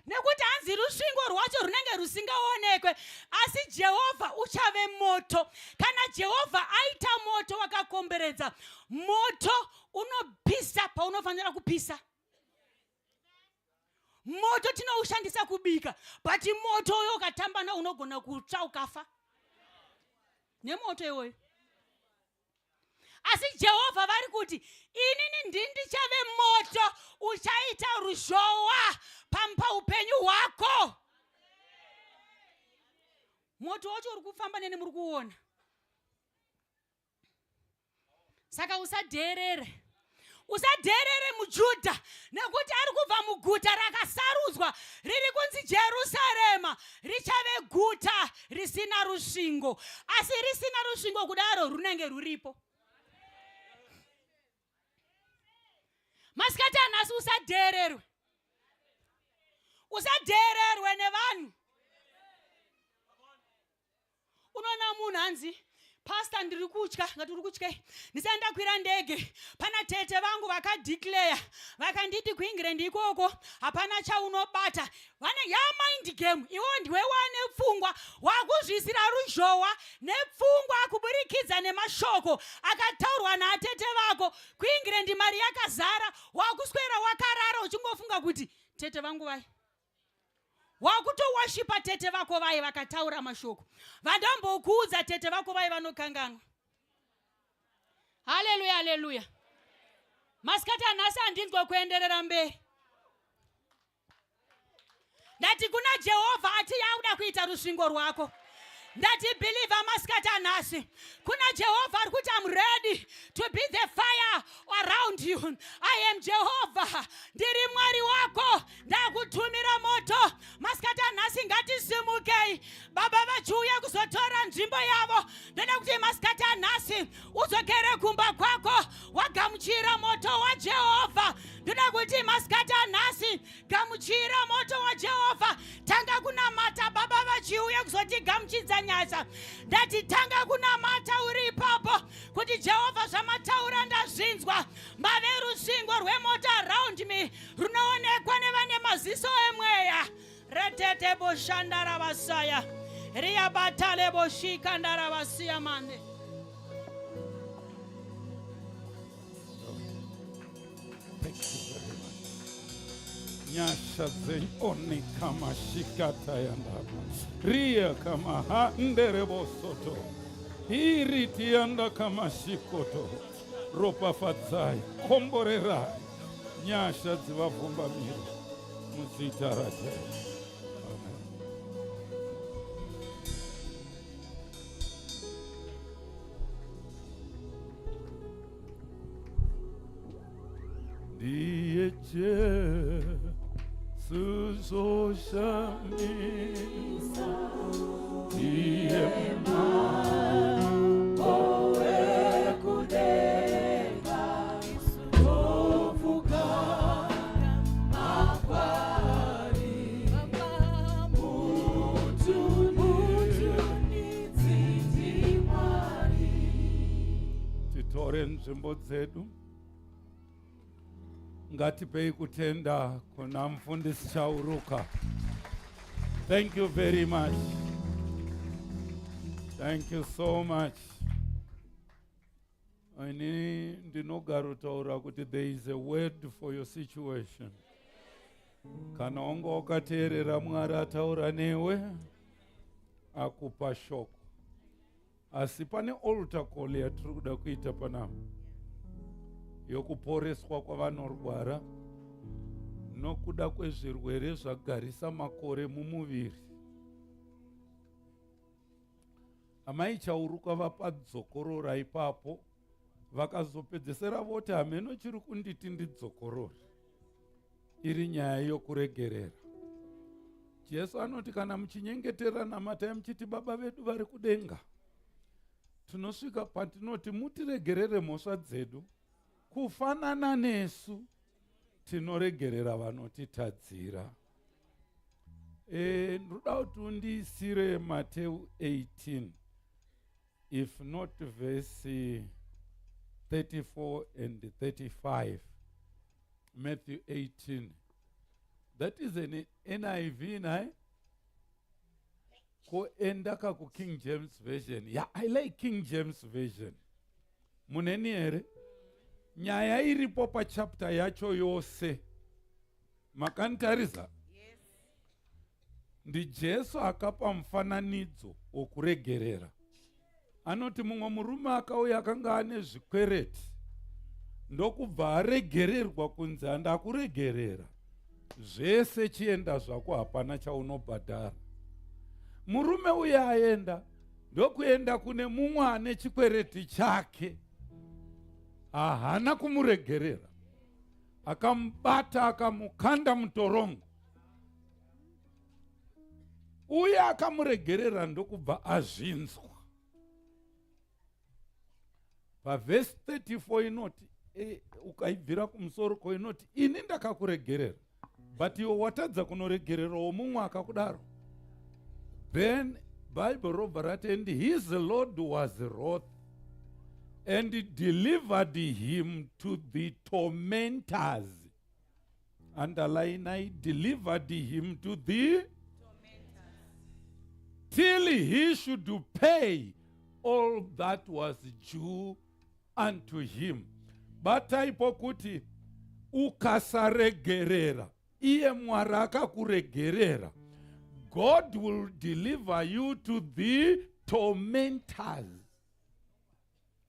Speaker 2: nekuti hanzi rusvingo rwacho runenge rusingaonekwe, asi Jehovha uchave moto. Kana Jehovha aita moto wakakomberedza, moto unopisa paunofanira kupisa. Moto tinoushandisa kubika, but moto uyo ukatambana unogona kutsva ukafa nemoto iwoyo. Asi Jehovha vari kuti inini ndini ndichave moto uchaita ruzhowa paupenyu hwako. Moto wacho uri kufamba neni, muri kuona. Saka usadheerere, usadheerere muJudha, nekuti ari kubva muguta rakasarudzwa riri kunzi Jerusarema richave guta risina rusvingo. Asi risina rusvingo kudaro, runenge ruripo. Masikati anhasi, usadheererwe, usadheererwe nevanhu. Unoona munhu hanzi, "Pastor, ndiri kutya." Ngati uri kutyei? Ndisati ndakwira ndege, pana tete vangu vakadeclare, vakanditi kuEngland ikoko hapana chaunobata. Vane yamind game. Iwo ndiwe wane pfungwa, wakuzvisira ruzhowa nepfungwa kuburikidza nemashoko akataurwa naatete vako. KuEngland mari yakazara, wakuswera wakarara uchingofunga kuti tete vangu vai, wakutowashipa tete vako vai vakataura mashoko vandambokuudza. Tete vako vai vanokanganwa. Haleluya, haleluya. Masikati anhasi handinzwa kuenderera mberi. Ndati kuna Jehovha ati yauda kuita rusvingo rwako. Ndati believer masikati anhasi kuna Jehovha ari kuti I'm ready to be the fire around you. I am Jehovha, ndiri Mwari wako, ndakutumira moto. Masikati anhasi ngatisimukei, baba vachiuya kuzotora nzvimbo yavo. Ndoda kuti masikati anhasi udzokere kumba kwako wagamuchira moto waJehovha. Ndoda kuti masikati anhasi gamuchira moto waJehovha. Tanga kunamata baba vachiuya kuzotigamuchidza nyasha. Ndati tanga kunamata uri ipapo kuti Jehovha, zvamataura ndazvinzwa. Mave rusvingo rwemoto around me runoonekwa nevane maziso emweya. Retete boshanda ravasaya riyabatale boshika ndaravasiya mande.
Speaker 1: Thank you very much. Nyasha dzenyu onekamashikata yandama riya kamaha nderebosoto iri tiyanda kamashikoto ropafadzai komborerai nyasha dzivavhumbamire muzita raJesu. Amen. Ndiye Jesu zoshamisa ndiye mambo wekudenga tovuka makwari mutunidzi Mwari. Titore nzvimbo dzedu. Ngatipei kutenda kuna mufundisi Chauruka. Thank you very much. Thank you so much. Ini ndinogarotaura kuti there is a word for your situation. Kana wanga wakateerera Mwari ataura newe, akupa shoko. Asi pane altar call yatiri kuda kuita panapa yokuporeswa kwavanorwara nokuda kwezvirwere zvagarisa makore mumuviri. Amai Chauruka vapadzokorora ipapo, vakazopedzesera voti hameno chiri kunditi ndidzokorore. Iri nyaya yokuregerera. Jesu anoti kana muchinyengetera namatai muchiti Baba vedu vari kudenga. Tinosvika patinoti mutiregerere mhosva dzedu kufanana nesu tinoregerera vanotitadzira. Ndoda kuti undiisire Mateu 18 if not verse 34 and 35. Matthew 18. That is an NIV, nai? Ko enda ka ku King James Version. Yeah, I like King James Version. Muneni here? Nyaya iripo pa chapter yacho yose. Makantarisa?
Speaker 3: Yes.
Speaker 1: Ndi Jesu akapa mufananidzo wokuregerera. Anoti mumwe murume akauya akanga ane zvikwereti, ndokubva aregererwa kunzi handakuregerera zvese, chienda zvako, hapana chaunobhadhara. Murume uye aenda, ndokuenda kune mumwe ane chikwereti chake, haana kumuregerera, akamubata akamukanda mutorongo. Uye akamuregerera ndokubva azvinzwa. Pavhesi 34 inoti ukaibvira kumusoro ko inoti ini ndakakuregerera, but iwe watadza kunoregererawo mumwe akakudaro. Then Bible robva rati, and his lord was wroth and delivered him to the tormentors. Underline, I delivered him to the till he should pay all that was due unto him. Bataipo kuti ukasaregerera iye Mwari akakuregerera, God will deliver you to the tormentors.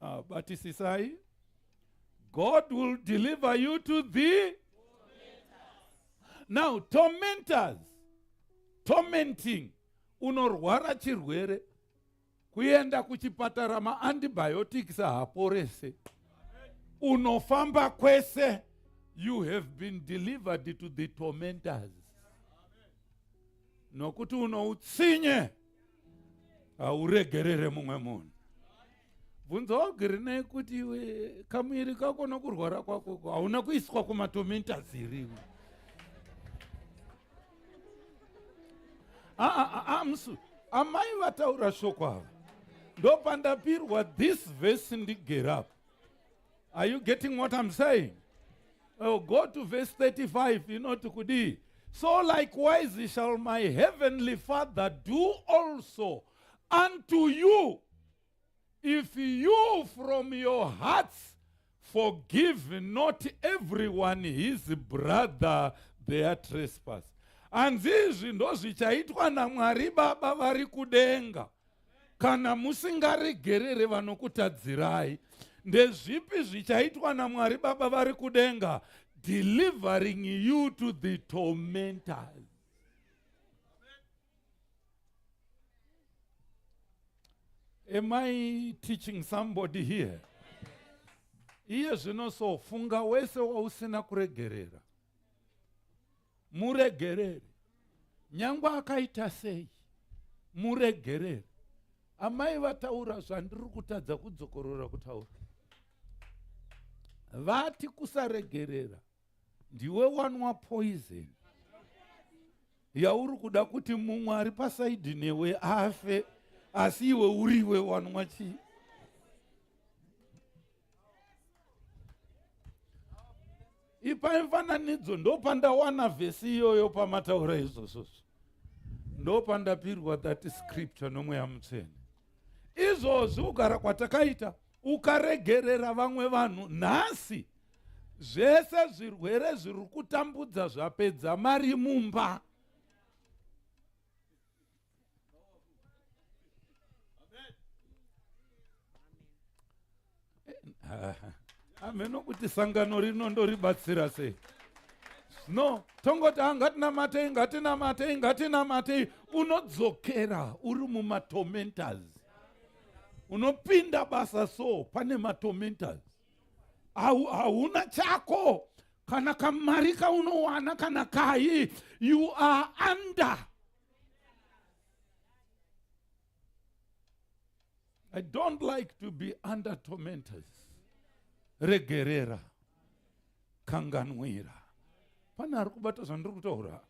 Speaker 1: Batisisai, God will deliver you to the now tormentors, tormenting. Unorwara chirwere. Kuenda kuchipatara maantibiotics haaporese. Unofamba kwese, you have been delivered to the tormentors. Nokuti unoutsinye hauregerere mumwe munhu. Bvunza wagere kuti iwe kamuviri kako nokurwara kwako hauna kuiswa kumatormentors iriwe. Amusu amai vataura shoko ava ndopandapirwa this verse ndigere apa. Are you getting what I'm saying? Oh, go to verse 35 inoti kudii? So likewise shall my heavenly Father do also unto you if you from your hearts forgive not everyone his brother their trespass. Hanzi izvi ndozvichaitwa naMwari Baba vari kudenga kana musingaregerere vanokutadzirai. Ndezvipi zvichaitwa naMwari Baba vari kudenga? Delivering you to the tormentors. Am I teaching somebody here? Iye zvino so funga wese wausina kuregerera, muregerere. Nyangwe akaita sei, muregerere. Amai vataura zvandiri kutadza kudzokorora kutaura. Vati kusaregerera ndiwe wanwa poison yauri kuda kuti mumwe ari pasaidhi newe afe, asi iwe uriwe wanwa chii? Ipai mufananidzo. Ndopandawana vhesi iyoyo pamataura izvozvozvo, ndopandapirwa that scripture noMweya Mutsvene. Izvozvi kugara kwatakaita, ukaregerera vamwe vanhu nhasi, zvese zvirwere zviri kutambudza zvapedza mari mumba. Hameno kuti sangano rino ndoribatsira sei. No tongoti ha, ngatinamatei, ngatinamatei, ngatinamatei. Unodzokera uri mumatormentors. Unopinda basa so pane matormentors, hauna chako kana kamari kaunowana kana kai. You are under. I don't like to be under tormentors. Regerera, kanganwira. Pane ari kubata zvandiri kutaura?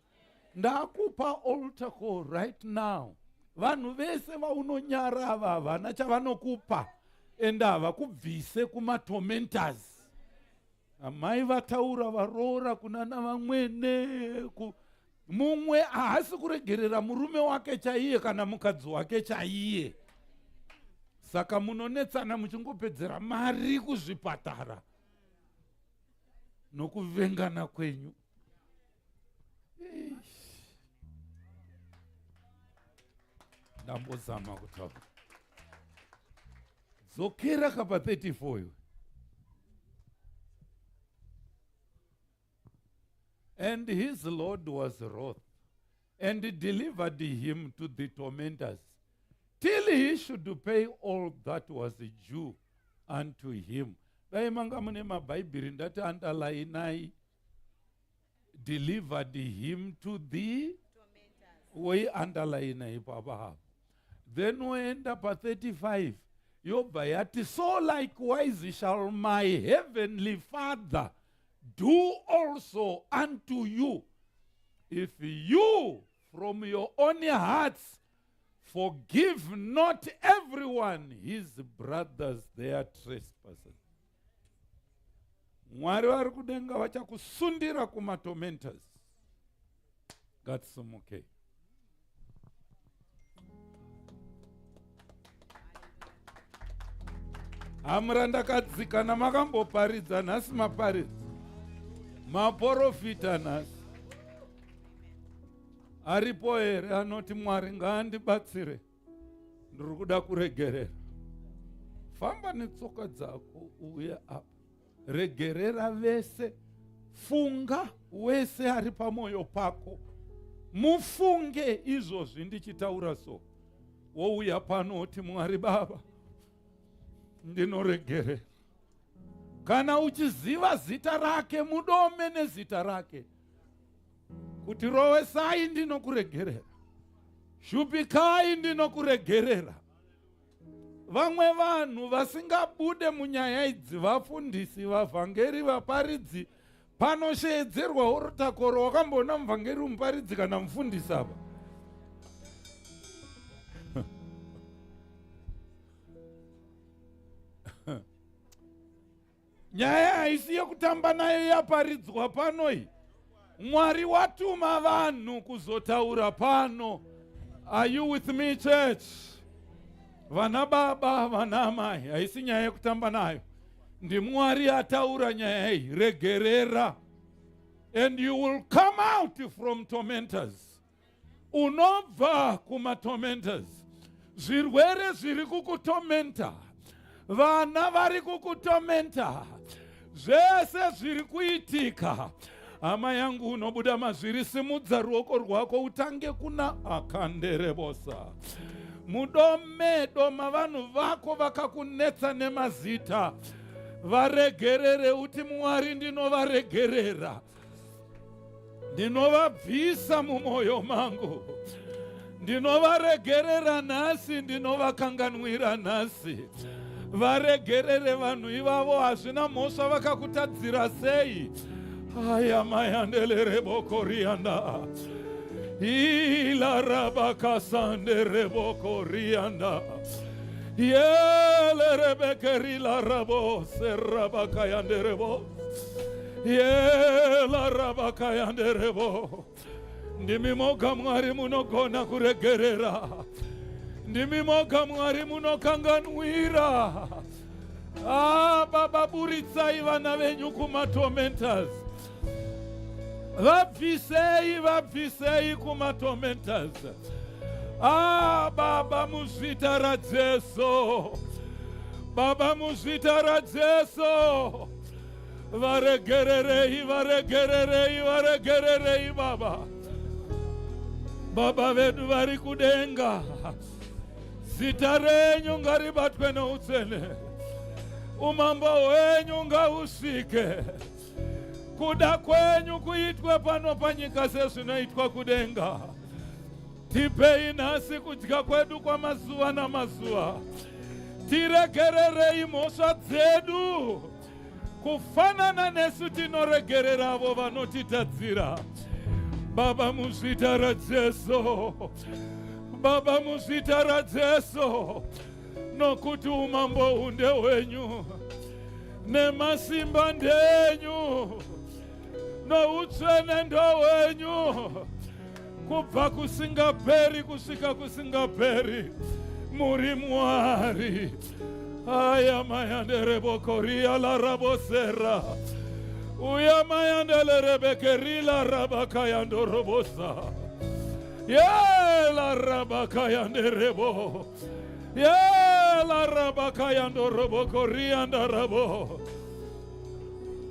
Speaker 1: Ndakupa altar call right now. Vanhu vese vaunonyara ava havana chavanokupa, ende havakubvise kumatormentors. Amai vataura varoora kunana vamwene ku mumwe haasi kuregerera murume wake chaiye kana mukadzi wake chaiye, saka munonetsana muchingopedzera mari kuzvipatara nokuvengana kwenyu. Eish. Ndambozama kutaura. Dzokera kapa 34 iwe. And his Lord was wroth and delivered him to the tormentors till he should pay all that was due unto him. Dai manga mune mabhaibheri ndati underline "delivered him to the", woi underline ipapa hapo. Then woenda pa35, yobva yati, "So likewise shall my heavenly Father do also unto you if you from your own hearts forgive not everyone his brothers their trespasses." Mwari vari kudenga vachakusundira kumatormentors. Ngatisumukei. Hamurandakadzi, kana makamboparidza nhasi, maparidza, maprofita nhasi aripo here anoti, "Mwari ngaandibatsire, ndiri kuda kuregerera"? Famba netsoka dzako uye apa, regerera vese. Funga wese ari pamwoyo pako, mufunge izvozvi ndichitaura so. Wouya pano oti Mwari Baba, ndinoregerera. Kana uchiziva zita rake, mudome nezita rake kuti rovesai, ndinokuregerera, shupikai, ndinokuregerera. Vamwe vanhu vasingabude munyaya idzi vafundisi, vavhangeri, vaparidzi. Panosheedzerwa orutakoro, wakamboona muvhangeri, muparidzi kana mufundisi apa? Nyaya haisi yekutamba nayo yaparidzwa pano iyi. Mwari watuma vanhu kuzotaura pano. Are you with me, church? Vana baba, vana amai, haisi nyaya yekutamba nayo. NdiMwari ataura nyaya iyi. Regerera and you will come out from tormentors. Unobva kumatormentors. Zvirwere zviri kukutomenta, vana vari kukutomenta, zvese zviri kuitika, hama yangu, unobuda mazviri. Simudza ruoko rwako utange kuna akanderebosa mudome doma vanhu vako vakakunetsa nemazita. Varegerere, uti Mwari, ndinovaregerera, ndinovabvisa mumwoyo mangu, ndinovaregerera nhasi, ndinovakanganwira nhasi. Varegerere vanhu ivavo, hazvina mhosva vakakutadzira sei. Aya mayandelerebokoriyanda ilarabakasanderebokorianda yelerebekeриlarabo serabakayanderebo yelarabakayanderebo. Ndimi moga Mwari munogona kuregerera, ndimi moga Mwari munokanganwira. Ah, Baba, buritsai vana venyu kumatormentors, vabvisei, vabvisei kumatormentors. Ah, Baba, muzvita raJesu, Baba, muzvita raJesu, varegererei, varegererei, varegererei, Baba. Baba vedu vari kudenga, zita renyu ngaribatwe noutsvene, umambo hwenyu ngahusvike, kuda kwenyu kuitwe pano panyika sezvinoitwa kudenga. Tipei nhasi kudya kwedu kwamazuva namazuva. Tiregererei mhosva dzedu kufanana nesu tinoregereravo vanotitadzira. Baba, muzvita raJesu, Baba, muzvita raJesu, nokuti umambo hunde hwenyu nemasimba ndenyu noutsvene ndowenyu kubva kusingaperi kusvika kusingaperi. Muri Mwari. Aya mayanderebokoria la rabosera uya mayandelelebekerila rabakayandorobosa yela rabakayanderebo yela rabakayandorobokoriandarabo.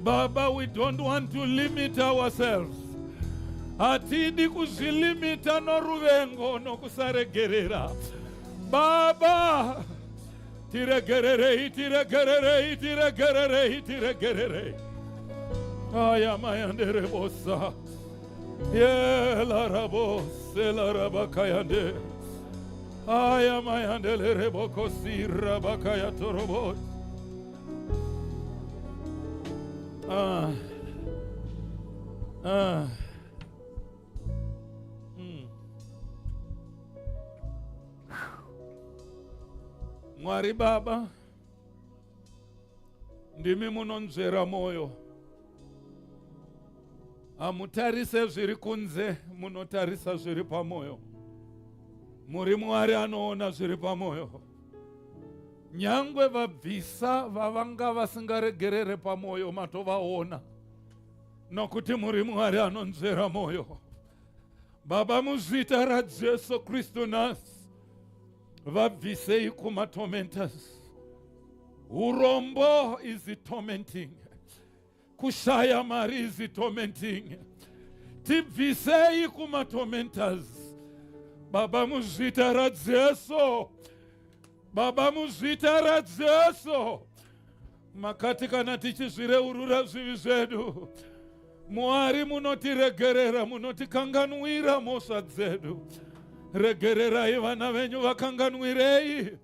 Speaker 1: Baba, we don't want to limit ourselves. Hatidi kuzvilimita noruvengo nokusaregerera. Baba, tiregererei, tiregererei, tiregererei, tiregererei. Aya mayanderebosa yelarabose larabakayande aya mayandelerebokosi. Ah. Ah. Mwari Baba, ndimi munonzvera mwoyo. Hamutarise zviri kunze, munotarisa zviri pamwoyo. Muri Mwari anoona zviri pamwoyo. Nyangwe vabvisa vavanga vasingaregerere pamwoyo, matovaona, nokuti muri Mwari anonzvera mwoyo. Baba, muzita raJesu Kristu, nhasi vabvisei kumatormentors. Urombo is tormenting, kushaya mari is tormenting. Tibvisei kumatormentors. Baba muzita raJesu, Baba muzita raJesu, makati kana tichizvireurura zvivi zvedu, Mwari munotiregerera, munotikanganwira mhosva dzedu. Regererai vana venyu, vakanganwirei,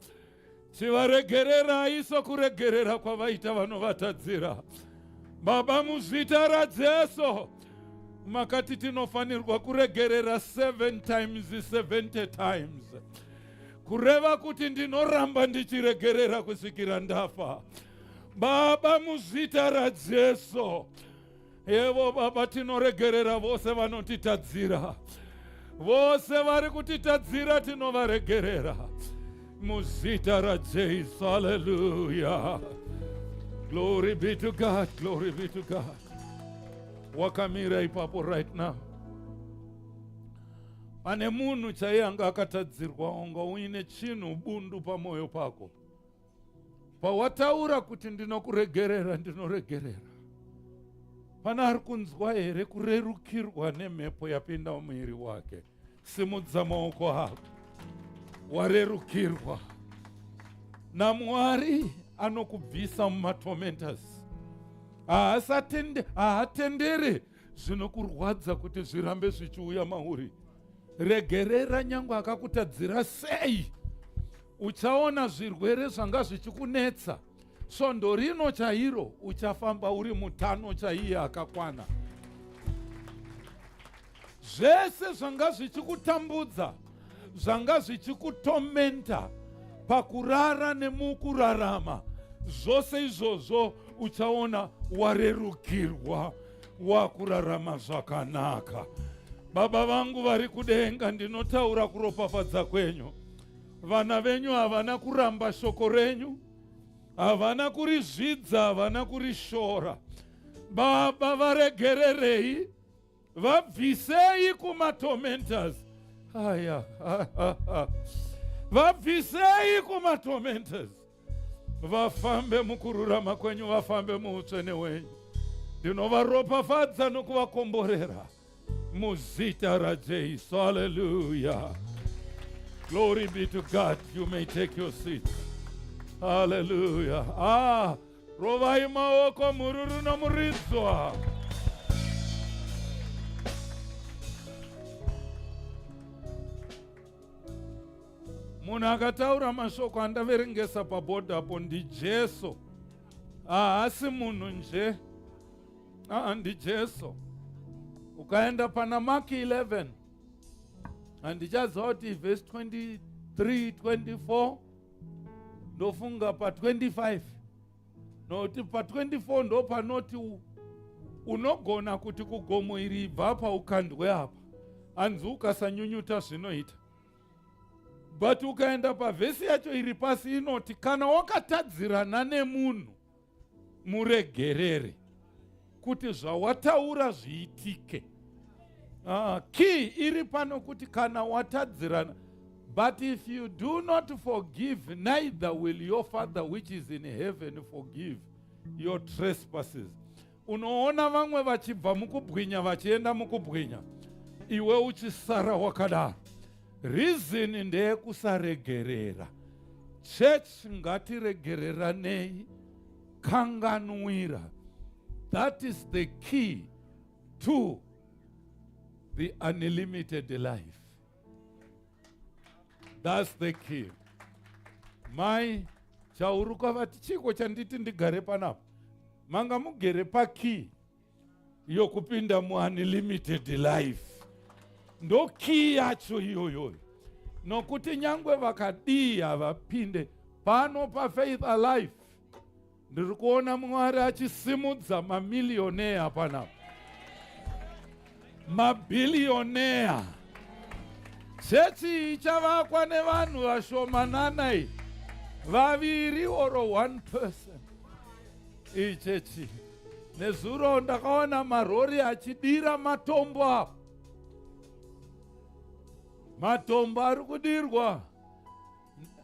Speaker 1: chivaregererai sokuregerera kwavaita vanovatadzira. Baba muzita raJesu, makati tinofanirwa kuregerera 7 times 70 times, kureva kuti ndinoramba ndichiregerera kusvikira ndafa. Baba muzita raJesu, Yevo Baba, tinoregerera vose vanotitadzira, vose vari kutitadzira tinovaregerera muzita raJesu. Haleluya, glory be to God, glory be to God. Wakamira ipapo right now, pane munhu chaiye anga akatadzirwa, unga uine chinhu bundu pamwoyo pako. Pawataura kuti ndinokuregerera, ndinoregerera, pana ari kunzwa here kurerukirwa nemhepo yapinda mumuviri wake? Simudza maoko ako, warerukirwa naMwari anokubvisa mumatormentors. Haatendere zvinokurwadza kuti zvirambe zvichiuya mauri. Regerera nyangwe akakutadzira sei. Uchaona zvirwere zvanga zvichikunetsa svondo rino chairo, uchafamba uri mutano chaiye akakwana. Zvese zvanga zvichikutambudza, zvanga zvichikutomenta pakurara nemukurarama, zvose izvozvo uchaona warerukirwa, wakurarama zvakanaka. Baba vangu vari kudenga, ndinotaura kuropafadza kwenyu. Vana venyu havana kuramba shoko renyu, havana kurizvidza, havana kurishora. Baba, varegererei, vabvisei kumatormentors aya, vabvisei kumatormentors, vafambe mukururama kwenyu, vafambe muutsvene hwenyu. Ndinovaropafadza nokuvakomborera muzita raJesu. Haleluya, glory be to God. You may take your seat. Haleluya. Ah, rovai maoko, mhururu nomuridzwa. Munhu akataura mashoko andaverengesa pabhodhi apo ndiJesu, haasi munhu nje. Aa, ndiJesu. Ukaenda pana Mark 11, handichaziva kuti vhesi 23 24, ndofunga pa25, nokuti pa24 ndo panoti unogona kuti kugomo iri ibva apa ukandwe apa, hanzi ukasanyunyuta zvinoita. But ukaenda pavhesi yacho iri pasi inoti kana wakatadzirana nemunhu, muregerere kuti zvawataura zviitike. Key iri pano kuti kana watadzirana. But if you do not forgive, neither will your Father which is in heaven forgive your trespasses. Unoona vamwe vachibva mukubwinya vachienda mukubwinya, iwe uchisara wakadaro. Reason ndeyekusaregerera. Church, ngatiregereranei, kanganwira. That is the key to the unlimited life. That's the key. Mai Chauruka vati chiko chanditi ndigare panapa, manga mugere pakey yokupinda muunlimited life. Ndo key yacho iyoyoyo, nokuti nyangwe vakadii havapinde pano paFaith Alive. Ndiri kuona Mwari achisimudza mamilioneya panapa, mabhilioneya. Chechi ichavakwa nevanhu vashomanana iyi, vaviri or one person. Iyi chechi, nezuro ndakaona marori achidira matombo apo, matombo ari kudirwa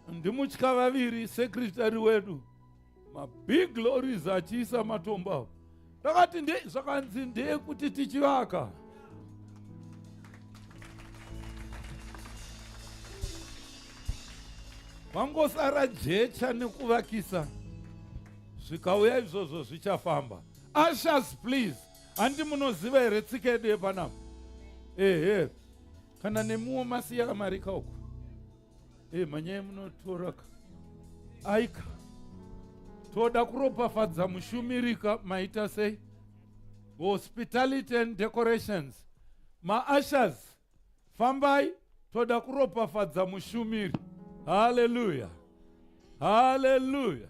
Speaker 1: ndimutya vaviri, secretary wedu, mabig lorries achiisa matombo apo. Ndakati nde zvakanzi ndeyekuti tichivaka. Vangosara jecha nekuvakisa. Zvikauya izvozvo zvichafamba. Ushers please. Handi munoziva here tsika yedu yepanapa? Ehe. Kana nemiwo masiya mari ka uko. Eh, manyaya munotora ka. Aika. Toda kuropafadza mushumirika maita sei? Hospitality and decorations. Ma-ushers fambai toda kuropafadza mushumiri. Hallelujah. Hallelujah.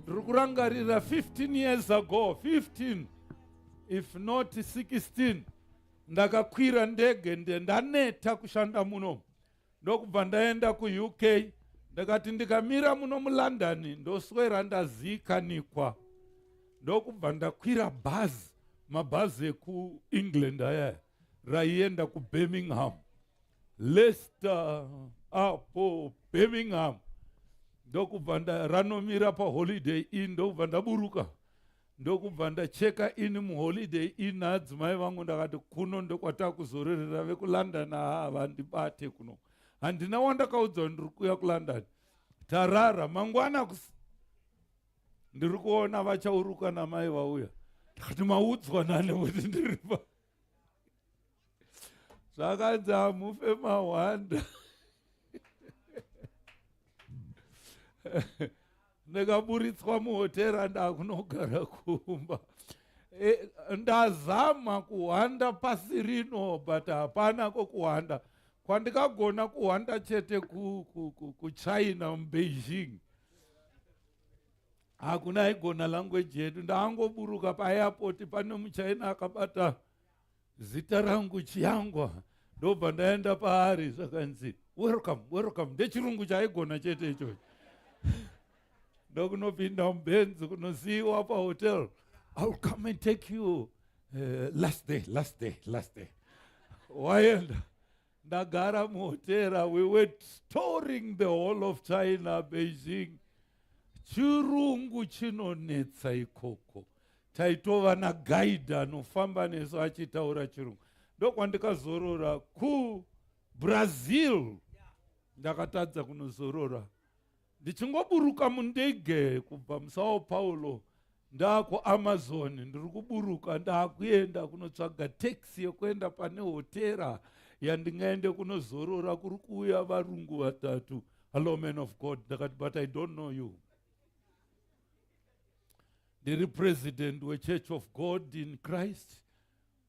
Speaker 1: Ndiri kurangarira 15 years ago, 15 if not 16 ndakakwira ndege ndaneta kushanda muno ndokubva ndaenda kuUK ndakati ndikamira muno muLondon ndoswera ndazikanikwa ndokubva ndakwira bhazi mabhazi ekuEngland ayaya raienda kuBirmingham Leicester apo Birmingham ndokubva ranomira paHoliday Inn ndokubva ndaburuka ndokubva ndacheka ini muHoliday Inn naadzimai vangu ndakati kuno ndokwatakuzororera vekuLondon haa vandibate kuno handina wandakaudza ndiri kuuya kuLondon tarara mangwana ndiri kuona vachauruka namai vauya ndakati maudzwa nani kuti ndiri pa zvakanzi hamufe mahwanda ndikaburitswa muhotera ndakunogara kumba e, ndazama kuhwanda pasi rino but hapana kokuhwanda kwandikagona kuhwanda chete kuchina ku, ku, ku mubeijing hakuna aigona language yedu ndaangoburuka paairport pane muchina akabata zita rangu Chiyangwa ndobva ndaenda paari zvakanzi welcome welcome ndechirungu chaaigona chete ichocho ndokunopinda mubenzi kunosiyiwa pahotel I'll come and take you last day last day last day waenda ndagara muhotera we were touring the whole of China Beijing chirungu chinonetsa ikoko taitova naguide anofamba nesu achitaura chirungu ndokwandikazorora kuBrazil ndakatadza kunozorora ndichingoburuka mundege kubva muSao Paulo ndakuAmazon ndiri kuburuka ndakuenda kunotsvaga taxi yekuenda pane hotera yandingaende kunozorora kuri kuuya varungu vatatu hello man of God ndakati but I don't know you ndiri president wechurch of God in Christ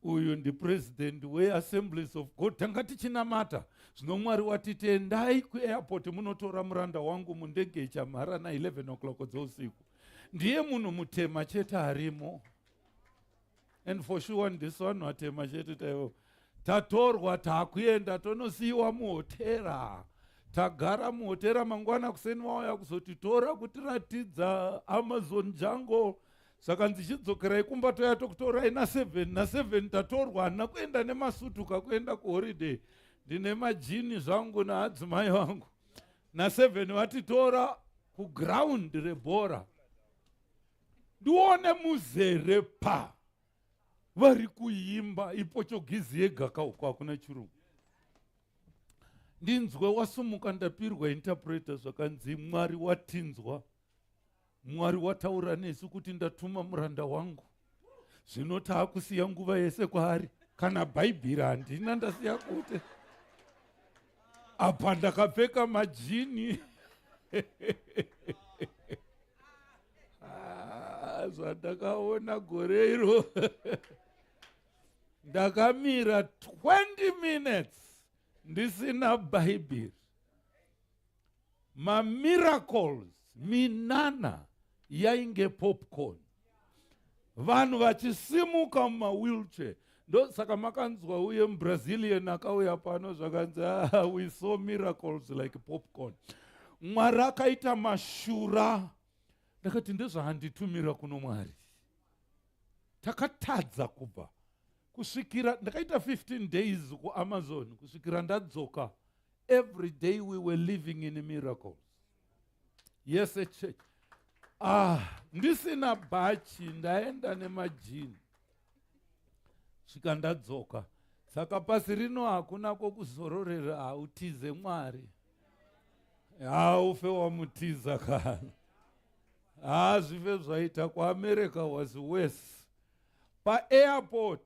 Speaker 1: uyu ndipresident weAssemblies of God tanga tichinamata zvino Mwari watiti endai kuairport munotora muranda wangu mundege ichamhara na11 o'clock dzeusiku ndiye munhu mutema chete arimo and for sure ndisu vanhu vatema chete taivo tatorwa taakuenda tonosiyiwa muhotera tagara muhotera mangwana kuseni vauya kuzotitora kutiratidza Amazon jungle saka ndichidzokerai kumba toya tokutorai na7 na7 tatorwa handina kuenda nemasutuka kuenda kuholiday ndine majini zvangu naadzimai vangu na7 vatitora kuground rebhora ndione muzere pa vari kuimba iPortuguese yega kauko hakuna chirungu ndinzwe wasumuka ndapirwa interpreter zvakanzi Mwari watinzwa Mwari wataura nesu kuti ndatuma muranda wangu zvino taakusiya nguva yese kwaari kana bhaibheri handina ndasiya kute apa ndakapfeka majini ah, zvandakaona gore iro ndakamira 20 minutes ndisina bhaibheri mamiracles minana yainge popcorn vanhu vachisimuka mumawheelchair ndosaka makanzwa uye muBrazilian akauya pano zvakanzi ah, we saw miracles like popcorn Mwari akaita mashura ndakati ndezvaanditumira kuno Mwari takatadza kubva kusvikira ndakaita 15 days kuAmazon kusvikira ndadzoka every day we were living in miracles yes a church ah ndisina bhachi ndaenda nemajini svika ndadzoka saka pasi rino hakuna kwokuzororera hautize Mwari. Haufe wamutiza kana. Hazvife zvaita kuAmerica was worse. Paairport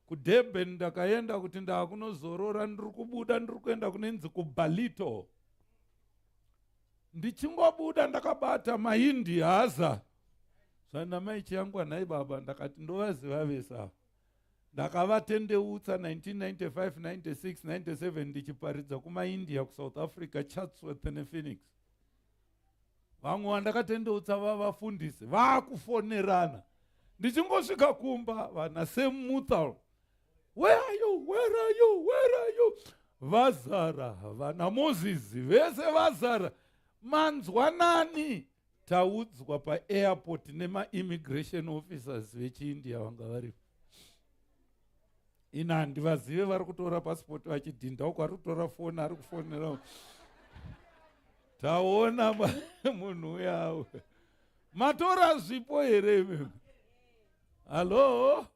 Speaker 1: kuDurban ndakaenda kuti ndakunozorora ndiri kubuda ndiri kuenda kunenzi kuBalito. Ndichingobuda ndakabata maindi haza. Zvana mai Chiyangwa nhai baba ndakati ndovaziva vese ava. Ndakavatendeutsa 1995, 96, 97 ndichiparidza kumaIndia kuSouth Africa, Chatsworth nePhoenix. Vamwe vandakatendeutsa vavafundisi vakufonerana. Ndichingosvika kumba vana Sam Muthal, where are you, where are you, where are you? Vazara vana Moses vese vazara. Manzwanani? Taudzwa paairport nemaimmigration officers vechiIndia vanga varipo. Ini handivazive, vari kutora passport vachidhinda uko, ari kutora foni, ari kufonera. Taona munhu uyawe. Matora zvipo here imimi? Hallo?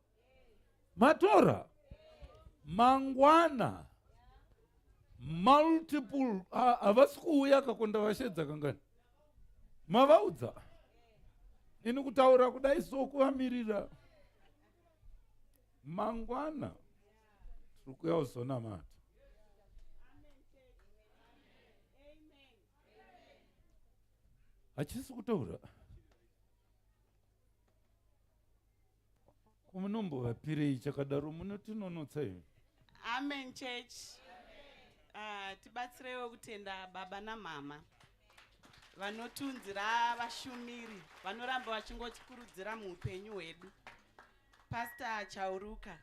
Speaker 1: Matora? Mangwana multiple havasi kuuya kakonda vashedza kangani? Mavaudza? Ini kutaura kudai so kuvamirira. Mangwana tiri kuuya kuzonamata. Hachisi kutaura. Kumunombovapirei chakadaro munotinonotsa imi.
Speaker 5: Amen church. Tibatsireiwo kutenda baba namama vanotunzira vashumiri vanoramba vachingotikurudzira muupenyu hwedu. Pastor Chauruka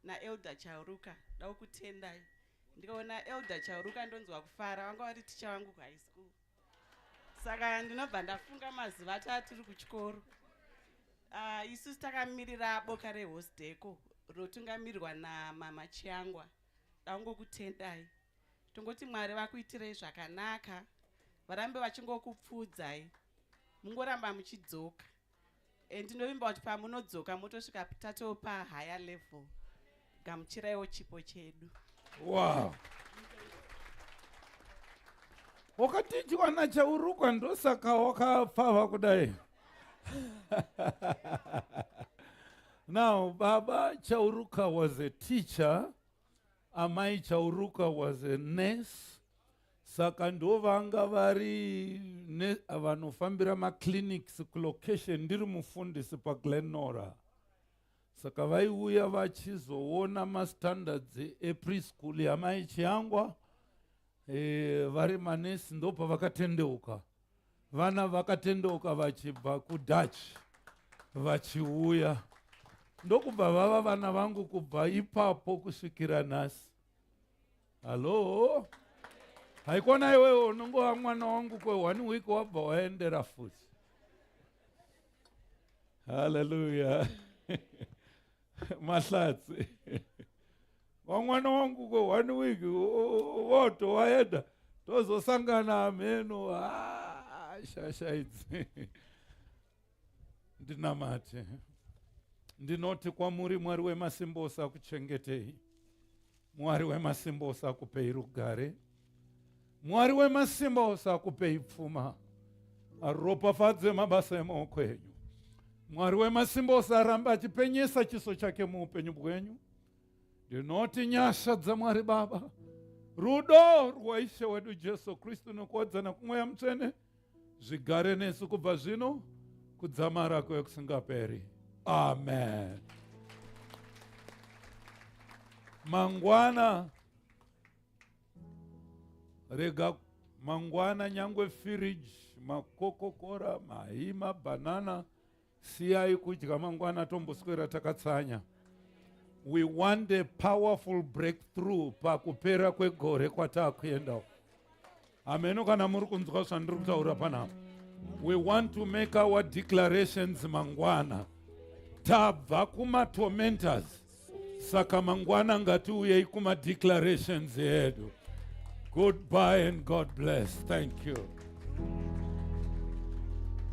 Speaker 5: naElder Chauruka, ndakutendai. Ndikaona Elder Chauruka ndonzwa kufara, vanga vari ticha vangu kuhigh school. Saka ndinobva ndafunga mazuva atatiri kuchikoro. Isusu takamirira boka rehosdeko rotungamirirwa namama Chiyangwa. Ndangokutendai. Tongoti Mwari vakuitirei zvakanaka, varambe vachingokupfuudzai, mungoramba muchidzoka. Ndinovimba kuti pamunodzoka motosvika tatopa higher level. Gamuchiraiwo chipo chedu.
Speaker 1: Wow. Wakatichwa naChauruka ndosaka wakapfava kudai. Now, Baba Chauruka was a teacher. Amai Chauruka was a nurse. Saka ndo vanga vari vanofambira maclinics kulocation ndiri mufundisi paGlen Norah. Saka vaiuya vachizoona mastandards epreschool yamai Chiyangwa. Vari manesi ndopavakatendeuka. Vana vakatendeuka vachibva kuDutch vachiuya. Ndokubva vava vana vangu kubva ipapo kusvikira nhasi. Hallo? Haikona iwewe unongova mwana wangu kwe 1 week wabva waendera futi. Hallelujah. Mahlatsi. Wamwana wangu kwe 1 week woto waenda tozosangana ameno. Shasha idzi. Ndinamate. Ndinoti kwamuri Mwari wemasimba ose akuchengetei. Mwari wemasimba ose akupei rugare. Mwari wemasimba ose akupei pfuma. Aropafadze mabasa emaoko enyu. Mwari wemasimba ose arambe achipenyesa chiso chake muupenyu bwenyu. Ndinoti nyasha dzaMwari Baba, rudo rwaIshe wedu Jesu Kristu nokuwadzana kumweya mutsvene zvigare nesu kubva zvino kudzamara kwekusingaperi. Amen. Mangwana rega mangwana nyangwe firiji, makokokora, mahi, mabhanana siyai kudya mangwana tomboswera takatsanya. We want a powerful breakthrough pakupera kwegore kwatakuenda. Ameno kana muri kunzwa zvandiri kutaura panapa. We want to make our declarations mangwana. Tabva kumatormentors. Saka mangwana ngatiuyei kuma declarations edu. Goodbye and God bless. Thank you.